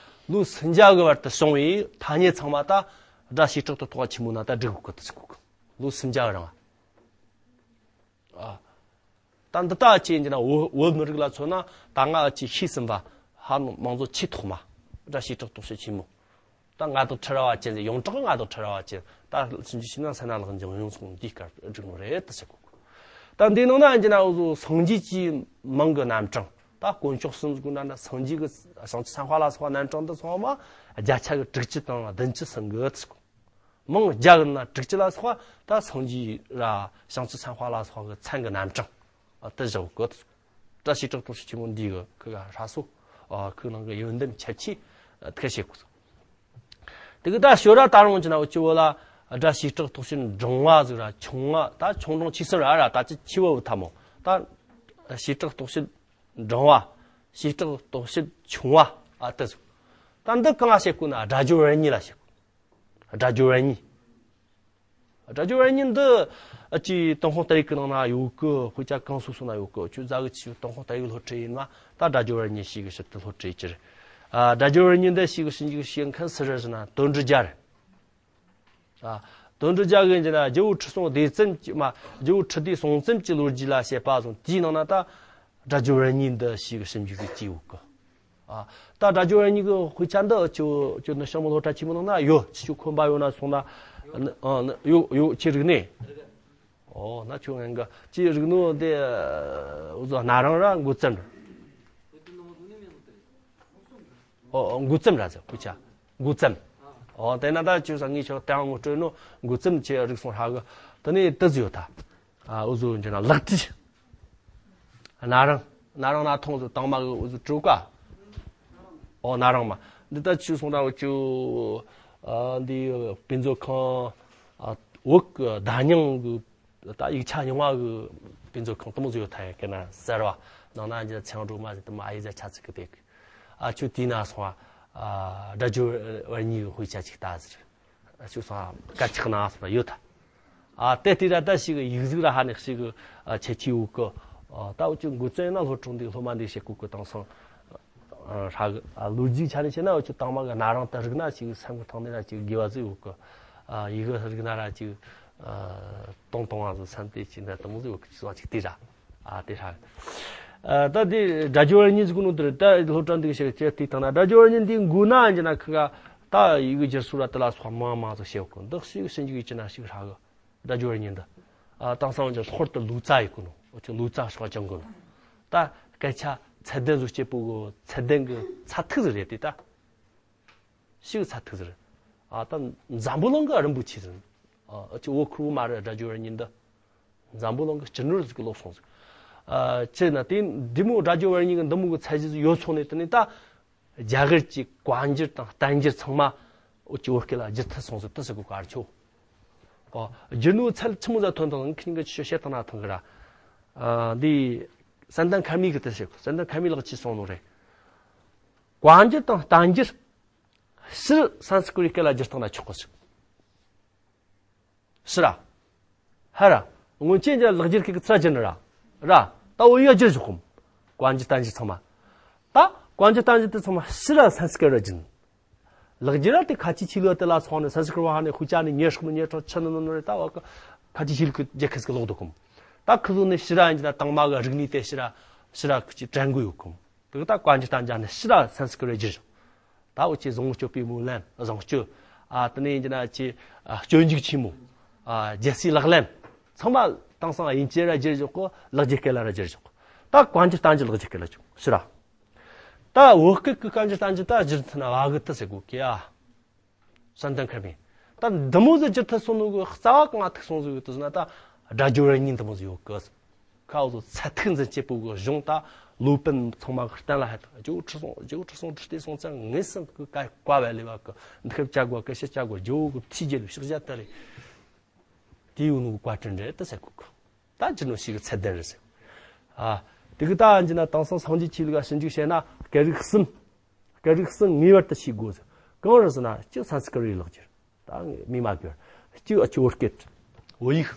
ལོ་སུམ་བརྒྱ་གི་བར་དུ་བྱུང་བའི་ཐ་སྙད་ཚང་མ་ད་སྒྲ་བྱེ་བྲག་ཏུ་རྟོག་པ་ཆེན་མོ་ན་ད་བསྒྲིགས་ཡོད་གི་དེ་ཟེར་གོ་གི། ལོ་སུམ་བརྒྱ་རིང་། ཨ། ད་འདི་ལྟ་ཅི་ཡིན་གྱི་ན་བོད་བོད་མི་རིགས་ལ་མཚོན་ན་ད་ང་ཅི་ཤེས་ཟིན་པ་ཧ་ནོ་མང་གཙོ་ཆེས་ཐོག་མ། སྒྲ་བྱེ་བྲག་རྟོག་ཞིབ་ཆེན་མོ། ད་མངའ་བདག་ཁྲི་རལ་པ་ཅན་ཟེར། ཡོངས་གྲགས་མངའ་བདག་ཁྲི་རལ་པ་ཅན། ད་སུན་ཅི་ཤེས་ན་སད་ན་གླིང་འཇང་ཡོན་ཟེར་འདིའི་སྐབས་བསྒྲིགས་ནོ་རེད་དེ་ཟེར་གོ། ད་འདིའི་ནང་ན་ཡིན་གྱི་ན་འུ་ཟོ་སངས་རྒྱས་ཀྱི་མིང་གི་རྣམ་གྲངས། ད་དཀོན་མཆོག་གསུམ་ཟེར་གོ་ན་ན་སངས་རྒྱས་ཀྱི་བྱང་ཆུབ་སེམས་དཔའ་ལ་སོགས་པ་རྣམ་གྲངས་འདི་ཚང་མ་བརྒྱ་ཆ་གི་དྲུག་ཅུ་དང་བདུན་ཅུ་ཟིན་གི་ཟེར་གོ། མིང་བརྒྱ་གི་ནང་དྲུག་ཅུ་ལ་སོགས་པ་ད་སངས་རྒྱས་ར་བྱང་ཆུབ་སེམས་དཔའ་ལ་སོགས་པ་གི་མཚན་གི་རྣམ་གྲངས་དེ་བཞག་གི། སྒྲ་བྱེ་བྲག་རྟོག་ཞིབ་ཆེན་མོ་འདི་གི་ཁི་ག་ཧྲ་སོ། ཁི་ནང་གི་ཡོན་ཏན་ཁྱད་ཆོས་ཐུགས་བཤད་གོ། དེ་གི་ད་ཞོ་ར་ད་རུང་ཅི་ན་འུ་ཅི་བོ་ལ་སྒྲ་བྱེ་བྲག་རྟོག་ཞིབ་འབྲིང་བ་ཟིག་ར་ཆུང་བ། ད་ཆུང་འབྲིང་ཆེ་སུ་ར་ར་ད་ཅི་ཆེ་བོ་ཐ་མོ། ད་བྱེ་བྲག་རྟོག་ཞིབ་འབྲིང་བ། བྱེ་བྲག་རྟོག་ཞིབ་ཆུང་བ། ཨ་དེ་ཟིག་ད་འདི་གང་ང་བཤད་གོ་ན་སྒྲ་སྦྱོར་བ་གཉིས་ལ་བཤད་གོ། སྒྲ་སྦྱོར་བ་གཉིས། སྒྲ་སྦྱོར་བ་གཉིས་འདི་ཨ་ཅི་ཏུན་ཧོང་ཏ་ཡིག་གི་ནང་ན་ཡོད་གི། དཔེ་ཆ་གང་སོ་སོ་ན་ཡོད་གི། ཁྱོད་རྫ་གི་ཆི་ཏུན་ཧོང་ཏ་ཡིག་སློབ་ཁྲིད་ཡིན་ན་ད་སྒྲ་སྦྱོར་བ་གཉིས་ཤེས་གི་ཞིབ་ཏུ་སློབ་ཁྲིད་ཅི་རེད། ཨ་སྒྲ་སྦྱོར་བ་གཉིས་འདི་ཤེས་གི་ཞིབ་འཇུག་བྱེད་མཁན་སུ་རེད་ཟེར་ན་དོན་གྲུབ་རྒྱལ་རེད། ཨ་དོན་གྲུབ་རྒྱལ་གི་ཡིན་གྱི་ན་རྒྱལ་བོ་ཁྲི་སྲོང་ལྡེ་བཙན་གྱི་མ་རྒྱལ་བོ་ཁྲི་ལྡེ་སྲོང་བཙན་གྱི་ལོ་རྒྱུས་ལ་བཤད་པ་སོང་དེའི་ནང་ན་ད་སྒྲ་སྦྱོར་བ་གཉིས་འདི་ཤེས་གི་ཞིབ་འཇུག་གི་ཅི་ཡོད་གི། ཨ་ད་སྒྲ་སྦྱོར་བ་གཉིས་ཀྱི་དཔེ་ཆ་འདི་ཁྱོད་ཁྱོད་ནི་ཤང་མོ་སློབ་གྲྭ་ཆེན་མོ་ནང་ན་ཡོད། ཁྱོད་ཁོམ་པ་ཡོད་ན་སོང་ན། ཨ་ཡོད་ཡོད། ཁྱོད་རིག་ནས། ཨོ་ན་ཁྱོད་ངན་གི་ཅི་རིག་ནོ་དེ་འུ་ཟོ་སྣ་རིང་ར་འགོ་བཙུན་ར། ཨོ་འགོ་བཙུན་ར་ཟེར་དཔེ་ཆ། འགོ་བཙུན། ཨོ་དེ་ན་ད་ཁྱོད་ས་ངས་ཁྱོད་དེ་ངོ་སྤྲོད་ནོ་འགོ་བཙུན་ཆེ་རིག་སོང་ཧྲ་གི། དེ་ནས་དེ་ཟིག་ཡོད་ད། ཨ་འུ་ཟོ་འཇོན་ན་ལག་བྲིས། སྣ་རིང་སྣ་རིང་སྣ་ཐོང་ཟོ་དང་མ་གི་འུ་ཟོ་སྤྲོད་ཀ། ཨོ་སྣ་རིང་མ། འདི་ད་ཆུ་སོང་ན་འུ་ཆུ། ཨ་འདི་དཔེ་མཛོད་ཁང་། ཨ་བོད་གི་བརྡ་རྙིང་གི་ད་ཡིག་ཆ་རྙིང་བ་གི་དཔེ་མཛོད་ཁང་དུ་མོ་ཟོ་ཡོད་ཐ་ཡ་གི་ན་གསར་བ། ནང་ན་འཇི་ཚེ་དབང་སྒྲོལ་མ་ཟེར་དུ་མ་ཨ་ཡེ་ཟ་ཆ་ཚིག་གི་དེ་གི། ཨ་ཆུ་དེ་ན་སོང་ཨ། སྒྲ་སྦྱོར་བ་གཉིས་གི་དཔེ་ཆ་ཅིག་ལྟ་ཟེར། ཨ་ཆུ་སོང་ཨ་སྐད་ཆག་ན་སོང་ཡོད་ད། ཨ་དེ་དེ་ར་ད་ཞིག་ཡིག་གཟུགས་ར་ཧ་ནེ་ཞིག་ཨ་ཆེ་ཆེ་འུ་ཀི། ཨ་ད་འུ་ཅུ་འགོ་བཙུན་ན་སློབ་ཕྲུག་འདི་སློབ་མ་འདི་བཤད་གུ་ཀི་དང་སང་། ཨ་ཧྲ་གི་ཨ་ལོ་རྒྱུས་ཆ་ནས་བཤད་ན་འུ་ཅུ་དང་མ་གི་སྣ་རིང་དུ་རིག་ན་ཞིག་སེམས་གི་ཐང་ནས་ར་ཅིག་དགེ་བ་ཟིག་འུ་ཀི། ཨ་ཡི་གེ་རིག་ན་ར་ཅིག་ཨ་སྟོང་སྟོང་བ་ཟིག་སེམས་དེ་ཅིག་འདྲ་དང་ཟིག་འུ་ཀི་ཅིག་སོང་ཅིག་དེ་ར། ཨ་དེ་ཧྲ་གི། ཨ་ད་དེ་སྒྲ་སྦྱོར་བ་གཉིས་ཟིག་གི་ནང་དུ་རེད། ད་སློབ་གྲྭ་འདི་ཞིག་ཅེས་དེ་དང་ན་སྒྲ་སྦྱོར་བ་གཉིས་འདི་འགོ་ན་ཡིན་གྱི་ན་ཁི་ག་ད་ཡི་གེ་སྒྱུར་སོ་ར་དེ་ལ་སོགས་མང་མང་ཟིག་བཤད་གོ། འདི་ཞིག་ཞིབ་འཇུག་ཡིན་གྱི་ན་ཞིག་ཧྲ་གི། སྒྲ་སྦྱོར་བ་གཉིས་འདི། ཨ་དེང་སང་ཅིག་ལྷོར་དུ་ལུག་རྩ་ཡི་གོ་ནོ། འུ་ཅུ་ལུག་རྩ་སྲོག་ཅང་གོ་ནོ། ད་སྐད་ཆ་ཚད་ལྡན་ཟིག་བཤད་པོ་གི་ཚད་ལྡན་གི་ཚད་ཐིག་ཟིག་རེད་དེ་ད། ཞིག་ཚད་ཐིག་ཟིག་རེད། ཨ་ད་འཛམ་བུ་གླིང་གི་རིན་པོ་ཆེ་ཟིག་ཨ་འུ་ཅུ་བོད་ཁུར་བོ་མ་རེད། སྒྲ་སྦྱོར་བ་གཉིས་འདི། འཛམ་བུ་གླིང་གི་སྤྱི་ནོར་ཟིག་གི་ལོག་སོང་ཟིག་ཨ་ཅི་ན་དེ་འདི་མོ་སྒྲ་སྦྱོར་བ་གཉིས་ཀྱི་འདི་མོ་གི་ཚད་གཞི་ཟིག་ཡོད་སོང་ནས་དེ་ནས་ད། རྒྱ་གར་གྱི་བཀའ་འགྱུར་དང་བསྟན་འགྱུར་ཚང་མ་འུ་ཅུ་བོད་སྐད་ལ་བསྒྱུར་ཐུབ་སོང་ཟིག་དེ་ཟེར་གོ་ག་ར་ཆོ། ཨོ་བསྒྱུར་ནོ་ཚད་ཆི་མོ་ཟིག་ཐོན་དང་ཁྱིན་གི་ཆི་བཤད་དང་ན་ཐང་གི་ར། ཨ་འདི་གསན་དན་ཁ་མི་གི་དེ་ཟེར་གོ། གསན་དན་ཁ་མི་ལགས་ཅི་སོང་ནོ་རེད། བཀའ་འགྱུར་དང་བསྟན་འགྱུར་ཕྱིར་སན་སི་ཀྲི་སྐད་ལ་བསྒྱུར་བཏང་ན་ཆོག་གི་ཟིག་ཕྱིར་ར། ཧ་ར། སྔོན་ཆད་ཀྱི་ལག་འགྱུར་ཁེ་གི་ཚ་ཅན་ར། ར། ད་འོ་ཡ་བསྒྱུར་བཞག་གོ། བཀའ་འགྱུར་བསྟན་འགྱུར་ཚང་མ། ད་བཀའ་འགྱུར་བསྟན་འགྱུར་དེ་ཚང་མ་ཕྱིར་ར་སན་སི་ཀྲི་ར་བསྒྱུར། ལག་འཁྱེར་ར་དེ་ཁ་ཆེ་ཆོས་ལུགས་དེ་ལ་སོང་ནས་སན་སི་ཀྲི་ཏ་ཧ་ནས་ཧུ་ཅ་ནས་ཉེ་སྲོག་ནས་ཉེ་སྲོག་ཆི་ནི་ནི་ནི་རེད། ད་བ་ཀི་ཁ་ཆེ་ཆོས་ལུགས་རྒྱལ་ཁབ་ཟིག་ལོག་འདུག་གམ། ད་ཁི་ཟོ་ནས་ཕྱི་ར་ཡིན་གྱི་ན་དང་མ་གི་རིག་གནས་དེ་ཕྱི་ར་ཕྱི་ར་ཁི་ཅི་དྲན་གི་ཡོད་གམ། དེ་གི་ད་བཀའ་འགྱུར་བསྟན་འགྱུར་ནས་ཕྱི་ར་སན་སི་ཀྲི་ཏ་བསྒྱུར་བཞག། ད་འུ་ཅི་བཟང་སྤྱོད་པུས་མོའི་ལན། བཟང་སྤྱོད། ཨ་དེ་ནས་ཡིན་གྱི་ན་ཅི་ཨ་སྤྱོད་འཇུག་ཆེན་མོ། ཨ་རྒྱལ་སྲས་ལག་ལེན། ཚང་མ་དེང་སང་དབྱིན་ཇི་ར་བསྒྱུར་བཞག་གི། ལེགས་སྦྱར་སྐད་ལ་ར་བསྒྱུར་བཞག་གི། ད་བཀའ་འགྱུར་བསྟན་འགྱུར་ལེགས་སྦྱར་སྐད་ལ་བསྒྱུར་ཕྱི་ར། ད་བོད་སྐད་ཀྱི་བཀའ་འགྱུར་བསྟན་འགྱུར་ད་བསྒྱུར་ཐུབ་ན་བ་གི་ཏི་ཟེར་གོ་ཀི་ཡ། གསན་དོན་ཁེར་མིན། ད་འདི་མོ་ཟིག་བསྒྱུར་ཐུབ་སོང་ནོ་གི་རྩ་བ་གང་ཐུག་སོང་ཟིག་ཡོད་དུ་ཟེར་ན། ད་སྒྲ་སྦྱོར་བར་གཉིས་འདི་མོ་ཟིག་ཡོད་གི། ཁ་བོ་ཚད་ཐིག་འཛིན་བྱེད་པོ་གི་གཞུང་། ད་སློབ་དཔོན་ཚང་མ་གི་གཏན་ལ་ཕབ་ཐུབ། ཇོ་བོ་ཁྲི་སྲོང་ཇོ་བོ་ཁྲི་སྲོང་ཁྲི་ལྡེ་སྲོང་ཙང་ངེས་སམ་གི་ཀ་བཀའ་བ་ལེ་བ་གི་འདི་ཁབ་བཅའ་དགོས་གི་ཕྱི་བཅའ་དགོས། ཇོ་བོ་གི་ཐུགས་རྗེ་ལ་ཕྱག་བྱ་ད་རེད། དེའི་ནང་གི་བཀའ་དྲིན་རེད་ད་ཟེར་གོ་གི། ད་ཅི་ནོ་ཞིག་གི་ཚད་ལྡན་རེད་ཟེར། ཨ་དེ་གི་ད་འཇི་ན་དེང་སང་སངས་རྒྱས་ཆོས་ལུགས་ལ་ཞིབ་འཇུག་བྱས་ན་སྐད་རིགས་གསུམ། སྐད་རིགས་གསུམ་ངེས་པར་དུ་ཤེས་དགོས་ཟེར། གང་རེད་ཟེར་ན། གཅིག་སན་སི་ཀྲི་ཏ་ཡི་ལེགས་སྦྱར། ད་ངས་མི་མ་གི་བར། གཅིག་ཨ་ཆུ་བོད་སྐད། བོད་ཡིག།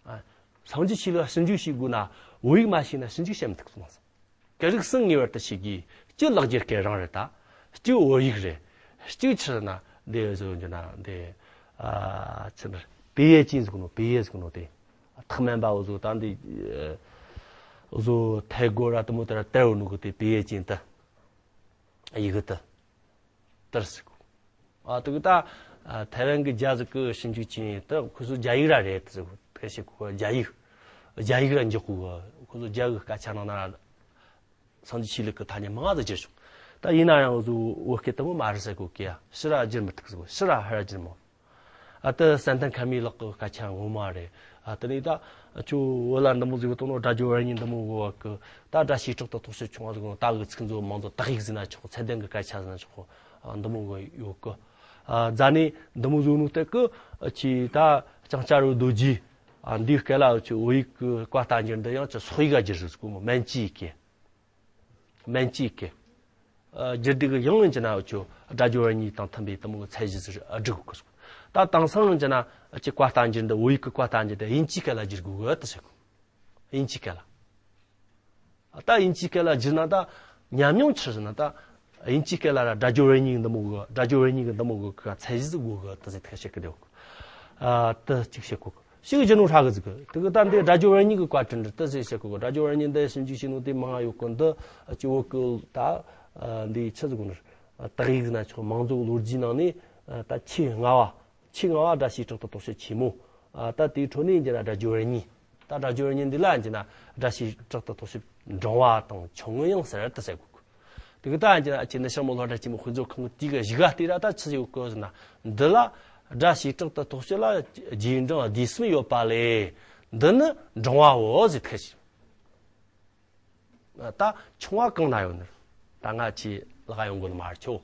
ཨ། སངས་རྒྱས་ཆོས་ལུགས་ལ་ཞིབ་འཇུག་བྱེད་དགོས་ན་བོད་ཡིག་མ་ཤེས་ན་ཞིབ་འཇུག་བྱེད་མི་ཐུབ་གསུངས་སོང་། སྐད་རིགས་གསུམ་ངེས་པར་དུ་ཤེས་དགོས། གཅིག་ལེགས་སྦྱར་སྐད་རང་རེད་ད། གཅིག་བོད་ཡིག་རེད། གཅིག་ཕྱིར་ན་འདི་བཟོ་རྒྱུ་ན་འདི། ཨ་ཕྱིར་ན་པེ་ཡེ་ཅིན་ཟེར་གོ་ནོ། པེ་ཡེ་ཟེར་གོ་ནོ་དེ། ཐེག་དམན་པ་བོ་ཟོ་ད་འདི་བཟོ་ཐེ་གོ་ར་དེ་མོ་དེ་ར་དར་བོ་ནུ་གི་དེ་པེ་ཡེ་ཅིན་ད། ཡི་གེ་དེ་དར་ཟེར་གོ། ཨ་དེ་གི་ད་ཐའེ་ཝན་གི་རྒྱ་ཟིག་གི་ཞིབ་འཇུག་བྱས་ད་ཁོ་ཚོ་རྒྱ་ཡིག་ར་རེད་དེ་ཟེར་གོ། ཕལ་ཆེར་ཁོ་རྒྱ་ཡིག་རྒྱ་ཡིག་ར་འཇོག་གོ། ཁོ་ཚོ་རྒྱ་གི་སྐད་ཆ་ནང་ན་ར་སངས་རྒྱས་ཆོས་ལུགས་གི་ཐ་སྙད་མང་ང་ཟིག་བསྒྱུར་བྱུང་། ད་ཡིན་ན་ཡང་འུ་ཚོ་བོད་སྐད་དེ་མོ་མ་རེད་ཟེར་གོ་གི་ཡ། ཕྱི་ར་བསྒྱུར་མི་ཐུབ་ཟེར་གོ། ཕྱི་ར་ཕར་ར་བསྒྱུར་མོ། ཨ་ད་གསན་མཁན་ཁ་མི་ལག་གི་སྐད་ཆ་ངོ་མ་རེད། ཨ་དེ་ནས་ད་ཁྱོད་བོད་ལ་འདི་མོ་ཟིག་གཏོང་ནོ། སྒྲ་སྦྱོར་བར་གཉིས་འདི་མོ་གོ་བ་གི། ད་སྒྲ་བྱེ་བྲག་ཏུ་རྟོག་བྱེད་ཆུང་བ་ཟིག་གོ། ད་གི་ཚིག་མཛོད་མང་མཛོད་དག་ཡིག་ཟིན་ན་ཆོག། ཚད་ལྡན་གི་སྐད་ཆ་ཟིན་ན་ཆོག། ཨ་འདི་མོ་གི་ཡོད་གི། ཨ་རྫ་ནས་འདི་མོ་ཟིག་ནོ་སྟེ་གི། ཁྱི་ད་ལྕང་སྐྱ་རོ་རྡོ་རྗེ། ཨ་འདིའི་སྐད་ལ་ཁྱོད་བོད་ཡིག་གི་བཀའ་བསྟན་འགྱུར་འདི་ཡང་ཁྱོད་སོག་ཡིག་ག་བསྒྱུར་ཟིག་གོ་མོ། མན་ཇུའི་སྐད། མན་ཇུའི་སྐད། ཨ་སྒྱུར་དུས་ཡང་ཡིན་གྱི་ན་འུ་ཆོ་སྒྲ་སྦྱོར་བར་གཉིས་དང་མཐུན་པའི་དེ་མོ་གི་ཚད་གཞི་ཟིག་བསྒྲིགས་དགོས་སོ། ད་དེང་སང་ཡིན་གྱི་ན་ཅིག་བཀའ་བསྟན་འགྱུར་འདི། བོད་ཡིག་གི་བཀའ་བསྟན་འགྱུར་འདི་དབྱིན་ཇིའི་སྐད་ལ་བསྒྱུར་དགོས་གི་ད་ཟེར་གོ། དབྱིན་ཇིའི་སྐད་ལ། ད་དབྱིན་ཇིའི་སྐད་ལ་བསྒྱུར་ན་ད་ཉམས་མྱོང་ཆི་ཟེར་ན། ད་དབྱིན་ཇིའི་སྐད་ལ་ར་སྒྲ་སྦྱོར་བར་གཉིས་འདི་མོ་གི། སྒྲ་སྦྱོར་བར་གཉིས་གི་འདི་མོ་གི་ཚད་གཞི་ཟིག་དགོས་གི་ད་ཟེར་ཐག་བཤད་གི་འདུག། ཨ་ད་ཅིག་བཤད་གོ་གི། ཞིག་རྒྱུ་ནོ་ཧྲ་གི་ཟིག་གི། དེ་གི་ད་འདི་སྒྲ་སྦྱོར་བར་གཉིས་ཀྱི་བཀའ་དྲིན་རེད་ད་ཟེར་བཤད་གོ་གི། སྒྲ་སྦྱོར་བར་གཉིས་འདི་ཞིབ་འཇུག་བྱས་ནོ་དེ་མང་ང་ཡོད་གི། འདི་ཅི་བོད་གི་ད་འདི་ཆི་ཟིག་གོ་ནི། དག་ཡིག་ན་ཆོག། མང་གཙོ་ལོ་རྒྱུས་ནང་ནས་ད་ཆེས་སྔ་བ། ཆེས་སྔ་བ་སྒྲ་བྱེ་བྲག་ཏུ་རྟོག་བྱེད་ཆེན་མོ། ད་དེའི་འཕྲོ་ནས་འགྱུར་ན་སྒྲ་སྦྱོར་བར་གཉིས། ད་སྒྲ་སྦྱོར་བར་གཉིས་འདི་ལ་འགྱུར་ན་སྒྲ་བྱེ་བྲག་ཏུ་རྟོག་བྱེད་འབྲིང་བ་དང་ཆུང་ངུ་ཡང་ཟེར་ད་ཟེར་གོ་གི། དེ་གི་ད་ཡིན་གྱི་ན་ཨ་ཅེ་ནི་ཤང་མོ་ལྷོ་སྒྲ་ཆེན་མོ་དཔེ་མཛོད་ཁང་གི་དེ་གི་གཞུག་ག་དེ་ར་ད་ཆི་ཡོད་གི་ཟེར་ན། འདི་ལ་སྒྲ་བྱེ་བྲག་ཏུ་རྟོག་བྱེད་ལ་རྗེས་འབྲིང་སྡེ་གསུམ་ཡོད་པ་ལས། འདི་ནི་འབྲིང་བའོ་ཟེར་ཐལ་ཞིང་། ད་ཆུང་བ་གང་ན་ཡོད་ནི། ད་ང་ཆེ་ལག་ཡོང་གོ་ནི་མ་རེད་ཆོ།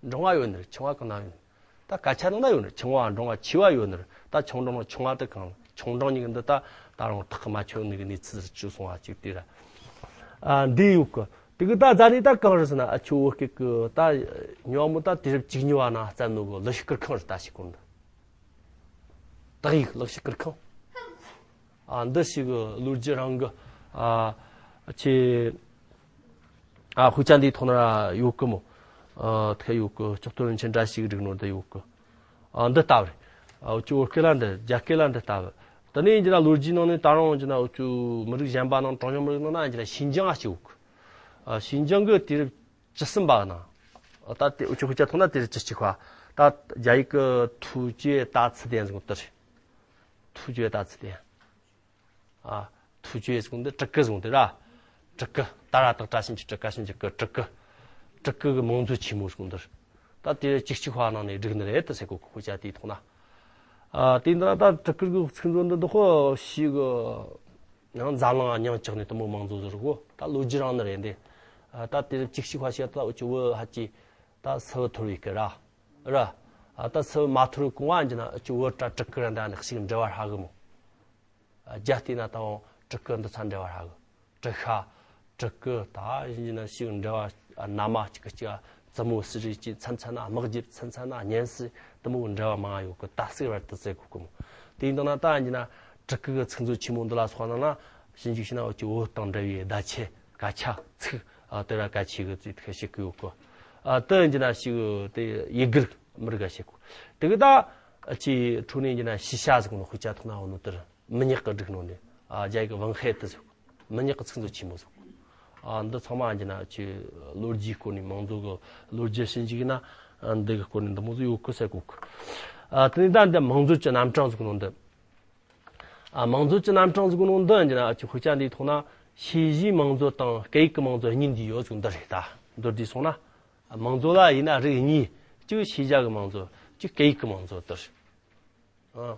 འབྲིང་བ་ཡོད་ནི། ཆུང་བ་གང་ན་ཡོད་ནི། ད་སྐད་ཆ་ནང་ན་ཡོད་ནི། ཆུང་བ་འབྲིང་བ་ཆེ་བ་ཡོད་ནི། ད་ཆུང་འབྲིང་ཆུང་བ་དེ་གང་། ཆུང་འབྲིང་གཉིས་ཀྱི་འདི་ད་ད་རུང་ཐག་མ་ཆོད་ནི་གི་གནས་ཚུལ་བཅུ་སོང་བ་ཅིག་དེ་ར། ཨ་འདི་ཡོད་གི། དེ་གི་ད་རྫ་ནས་ད་གང་རེད་ཟེར་ན། ཨ་ཆུ་བོད་སྐད་གི་ད་ཉོ་མོ་ད་དུས་རབས་བཅུ་གཉིས་པ་ན་བཙལ་ནོ་གི་ལི་ཤི་ཀིར་ཁང་རེད་ད་ཞིག་གོ་འདི། དག་ཡིག་ལི་ཤི་ཀིར་ཁང་། ཨ་འདི་ཞིག་གི་ལོ་རྒྱུས་རང་གི་ཨ་ཆེ་ཨ་ཧུ་ཅན་འདིའི་ཐོག་ན་ཡོད་གི་མོ། ཨ་ཐེ་ཡོད་གི། ལྕགས་ཐོ་རིན་ཆེན་འདྲ་ཞིག་བསྒྲིགས་ནོ་འདི་ཡོད་གི། ཨ་འདི་ལྟ་བུ་རེད། ཨ་ཅོ་བོད་སྐད་ལ་འདི། རྒྱ་སྐད་ལ་འདི་ལྟ་བུ། དེ་ནས་ཡིན་གྱི་ན་ལོ་རྒྱུས་ནང་ནས་ད་རུང་ཡིན་གྱི་ན་འུ་ཅོ་མི་རིགས་གཞན་པ་ནང་། གྲངས་ཉུང་མི་རིགས་ནང་ན་ཡིན་གྱི་ན་ཤིན་ཅང་ཞིག་ཡོད་གི། ཨ་ཤིན་ཅང་གི་དུས་རབས་བཅུ་གསུམ་པ་ནང་། ད་དེ་འུ་ཅོ་ཧུ་ཅན་ཐོག་ན་དུས་རབས་བཅུ་གཅིག་པ། ད་རྒྱ་ཡིག་གི་突厥大辞典ཟེར་གོ་དེ་རེད། 突厥大辞典། 啊，突厥ཟེར་གོ་འདི་ཀྲི་ཀི་ཟེར་གོ་འདི་ར། ཀྲི་ཀི། ད་ར་བཏགས་ཀྲ་ཞབས་ཀྱུ་ཀྲི། ཀ་ཞབས་ཀྱུ་ཀི། ཀྲི་ཀི། ཀྲི་ཀི་གི་མང་གཙོ་ཆེན་མོ་ཟེར་གོ་འདི་ར། ད་དེ་བཅུ་གཅིག་པ་ནང་ནས་བསྒྲིགས་ནི་རེད་ད་ཟེར་གོ་ཁོ་ཅག་དེའི་ཐོག་ན། ཨ་དེ་འདི་ན་ད་ཀྲི་ཀི་གི་ཚིག་མཛོད་འདི་འདི་ཁོ་ཞིག་གི་ཡང་འཛམ་གླིང་ང་མྱིང་བཅག་ནས་དེ་མོ་མང་གཙོ་ཟེར་གོ། ད་ལོ་རྒྱུས་རང་ནི་རེད་འདི། ཨ་ད་དེ་བཅུ་གཅིག་པ་ཞིག་ད་འུ་ཅོ་བོད་ཧ་ཅི་ད་སི་བོ་ཐོར་བའི་སྐད་ར། ར། ཨ་ད་སི་བོ་མ་ཐོར་གོང་བ་ཡིན་གྱི་ན་འུ་ཅོ་བོད་ར་ཀྲི་ཀི་ར་འདྲ་ནི་ཞིག་འབྲེལ་བ་ཧྲ་གི་མོ། རྒྱ་སྟེང་ན་དང་ཀྲི་ཀི་འདི་ཚ་འབྲེལ་བ་ཧྲ་གི། ཀྲི་ཤ། ཀྲི་ཀི་ད་ཡིན་ན་ཞིག་འབྲེལ་བ་ཨ་ན་མ་གཅིག་གི་གཅིག་ཨ་བཙུན་མོ་ཟེར་རེད། ཅིག་མཚན་མཚན་ན་དམག་རྒྱབ། མཚན་མཚན་ན་གཉེན་སྲིད། དེ་མོ་གི་འབྲེལ་བ་མང་ཡོད་གི། ད་སྲིད་བར་དུ་ཟེར་གོ་གི་མོ། དེ་ཡིན་དང་ན་ད་ཡིན་ན་ཀྲི་ཀི་གི་ཚིག་མཛོད་ཆེན་མོ་འདི་ལ་སོགས་ན་ན་ཞིབ་འཇུག་བྱས་ན་འུ་ཅོ་བོད་དང་འབྲེལ་བའི་བརྡ་ཆད། སྐད་ཆ། ཚིག་ཨ་དེ་ར་གལ་ཆེ་གི་ཚིག་ཐག་ཤིག་གི་ཡོད་གི། ཨ་དེ་ཡིན་གྱི་ན་ཞིག་དེ་ཡི་གེར་མི་རིག་ག་བྱེད་གོ། དེ་གི་ད་ཅི་འཕྲོ་ནས་ཡིན་གྱི་ན་ཤེས་བྱ་ཟིག་ནོ། དཔེ་ཆ་ཐོག་ན་འོ་ནོ་དེར་མི་ཉག་གི་སྒྲིག་ནོ་ནི། ཨ་རྒྱ་ཡིག་གི་文学དེ་ཟིག་མི་ཉག་གི་ཚིག་མཛོད་ཆེན་མོ་ཟིག་ཨ་འདི་ཚང་མ་ཡིན་གྱི་ན་ཅི་ལོ་རྒྱུས་སྐོར་ནས། མང་གཙོ་གི་ལོ་རྒྱུས་ཞིབ་འཇུག་ཡིན་ན་འདི་གི་སྐོར་ནས་འདི་མོ་ཟིག་ཡོད་གི་ཟེར་གོ་གི། ཨ་དེ་ནས་ད་འདི་མང་གཙོ་གི་རྣམ་གྲངས་ཟིག་ནོ་འདི། ཨ་མང་གཙོ་གི་རྣམ་གྲངས་ཟིག་ནོ་འདི་ཡིན་གྱི་ན་ཅི་དཔེ་ཆ་འདིའི་ཐོག་ན་ཤེས་བྱའི་མང་གཙོ་དང་སྐད་ཡིག་གི་མང་གཙོ་གཉིས་འདུས་ཡོད་ཟིག་འདི་རེད། ད་མདོར་བསྡུས་སོང་ན་མང་གཙོ་ལ་ཡིན་ན་རིགས་གཉིས། གཅིག་ཤེས་བྱ་གི་མང་གཙོ། གཅིག་སྐད་ཡིག་གི་མང་གཙོ་དེ་རེད།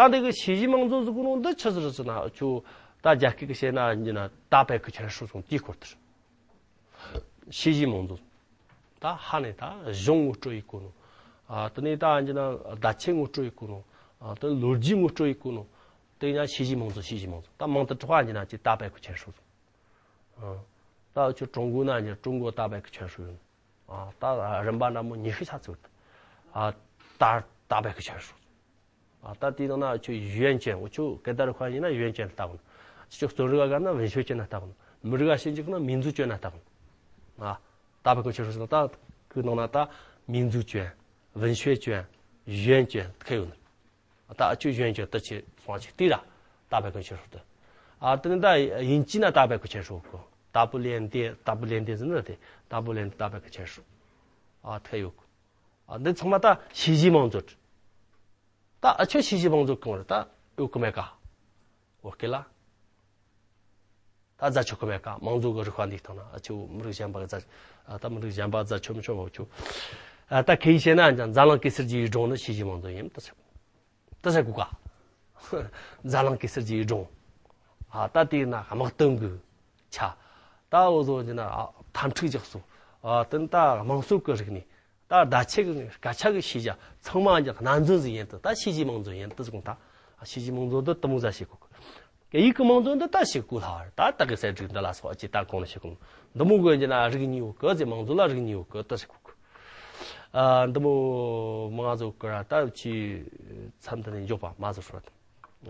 ཨ། ད་འདི་གི་ཤེས་བྱའི་མང་གཙོ་ཟེར་གོ་ནོ་འདི་ཆི་ཟིག་རེད་ཟེར་ན། ཁྱོད་ད་རྒྱ་སྐད་གི་བཤད་ན་ཡིན་གྱི་ན་大百科全书ཟེར་དེའི་སྐོར་དེ་རེད། ཤེས་བྱའི་མང་གཙོ། ད་ཧ་ནས་ད་གཞུང་ངོ་སྤྲོད་ཡེད་གོ་ནོ། ཨ་དེ་ནས་ད་ཡིན་གྱི་ན་བརྡ་ཆད་ངོ་སྤྲོད་ཡེད་གོ་ནོ། ཨ་དེ་ལོ་རྒྱུས་ངོ་སྤྲོད་ཡེད་གོ་ནོ། དེ་ཡང་ཤེས་བྱའི་མང་གཙོ། ཤེས་བྱའི་མང་གཙོ། ད་མང་དུ་གྲགས་པ་ཡིན་གྱི་ན་ཅི་大百科全书། ཨ། ད་ཁྱོད་ཀྲུང་གོ་ན་ཡིན་ཀྲུང་གོ་大百科全书ཡིན། ཨ། ད་རིམ་པ་འདྲ་མོ་ཉི་ཤུ་ཆ་ཙིག་ཡོད། ཨ། ད་大百科全书། ཨ། ད་དེའི་ནང་ན་ཁྱོད་语言卷། འུ་ཆོ་སྐད་བརྡ་རིག་པ་ཡིན་ན语言卷ལ་ལྟ་གོ་ནོ། ཁྱོད་རྩོམ་རིག་པ་ག་ན་文学卷ལ་ལྟ་གོ་ནོ། མི་རིག་པ་ཞིབ་འཇུག་ན་民族卷ལ་ལྟ་གོ་ནོ། ཨ།大百科全书ཟེར་ན་ད་གི་ནང་ན་ད་民族卷、文学卷、语言卷ཁེ་ཡོད་ནི། ད་ཨ་ཆོས་གཞོན་གྱི་དུ་ཆེ་སོང་ཆེ་དེ་ར་大百科全书དུ། ཨ་དེ་ནི་ད་དབྱིན་ཇི་ན་大百科全书གོ།大不列颠大不列颠ཟེར་ནི་དེ་大不列颠大百科全书ཨ་ཐེ་ཡོད་གོ། ཨ་འདི་ཚང་མ་ད་ཤེས་བྱའི་མང་གཙོ། ད་ཨ་ཆོས་ཤེས་བྱའི་མང་གཙོ་གང་རེད། ད་ཡོད་གི་མེད་ག་འོ་སྐད་ལ། ད་རྫ་ཆོག་གི་མེད་ཀ་མང་གཙོ་གི་རིག་པ་འདིའི་སྟེང་ན། ཨ་ཆོ་མི་རིགས་གཞན་པ་གི་རྫ། ཨ་ད་མི་རིགས་གཞན་པ་རྫ་ཆོག་མི་ཆོག་བ་ཆོ། ཨ་ད་ཁེ་ཡི་བཤད་ན་ཡང་འཛམ་གླིང་གེ་སར་གྱི་ཡུལ་གྲོང་ནི་ཤེས་བྱའི་མང་གཙོ་ཡིན་ད་ཟེར། ད་ཟེར་གོ་ཀ་འཛམ་གླིང་གེ་སར་གྱི་ཡུལ་གྲོང་། ཨ་ད་དེའི་ན་དམག་དོན་གི་ཆ། ད་འོ་ཟོ་གྱི་ན་ཨ་འཐབ་འཁྲུག་རྒྱག་སོ། ཨ་དེ་ད་དམངས་སྲོལ་གི་རིག་གནས། ད་བརྡ་ཆད་གི་སྐད་ཆ་གི་ཤེས་བྱ་ཚང་མ་ཀྱང་སྣ་འཛིན་ཟིག་ཡིན་ཏེ། ད་ཤེས་བྱའི་མང་གཙོ་ཡིན་ཏེ་ཟེར་གོ་ད། ཤེས་བྱའི་མང་གཙོ་འདི་དེ་མོ་ཟིག་ཤེས་གོ། སྐད་ཡིག་གི་མང་གཙོ་འདི་ད་ཤེས་གོ་ལ་བར། ད་ད་གི་གསལ་བསྒྲིགས་འདི་ལ་སོགས་ཀྱི་ད་གོང་ལ་ཤེས་གོ། འདི་མོ་གི་ཡིན་ན་རིགས་གཉིས་ཡོད་གི་ཟེར། མང་གཙོ་ལ་རིགས་གཉིས་ཡོད་གི་ད་ཤེས་གོ། ཨ་འདི་མོ་མང་གཙོ་གི་ར་ད་ཅི་མཚམས་འདི་ནས་འཇོག་པ་མ་ཟེར་སོ།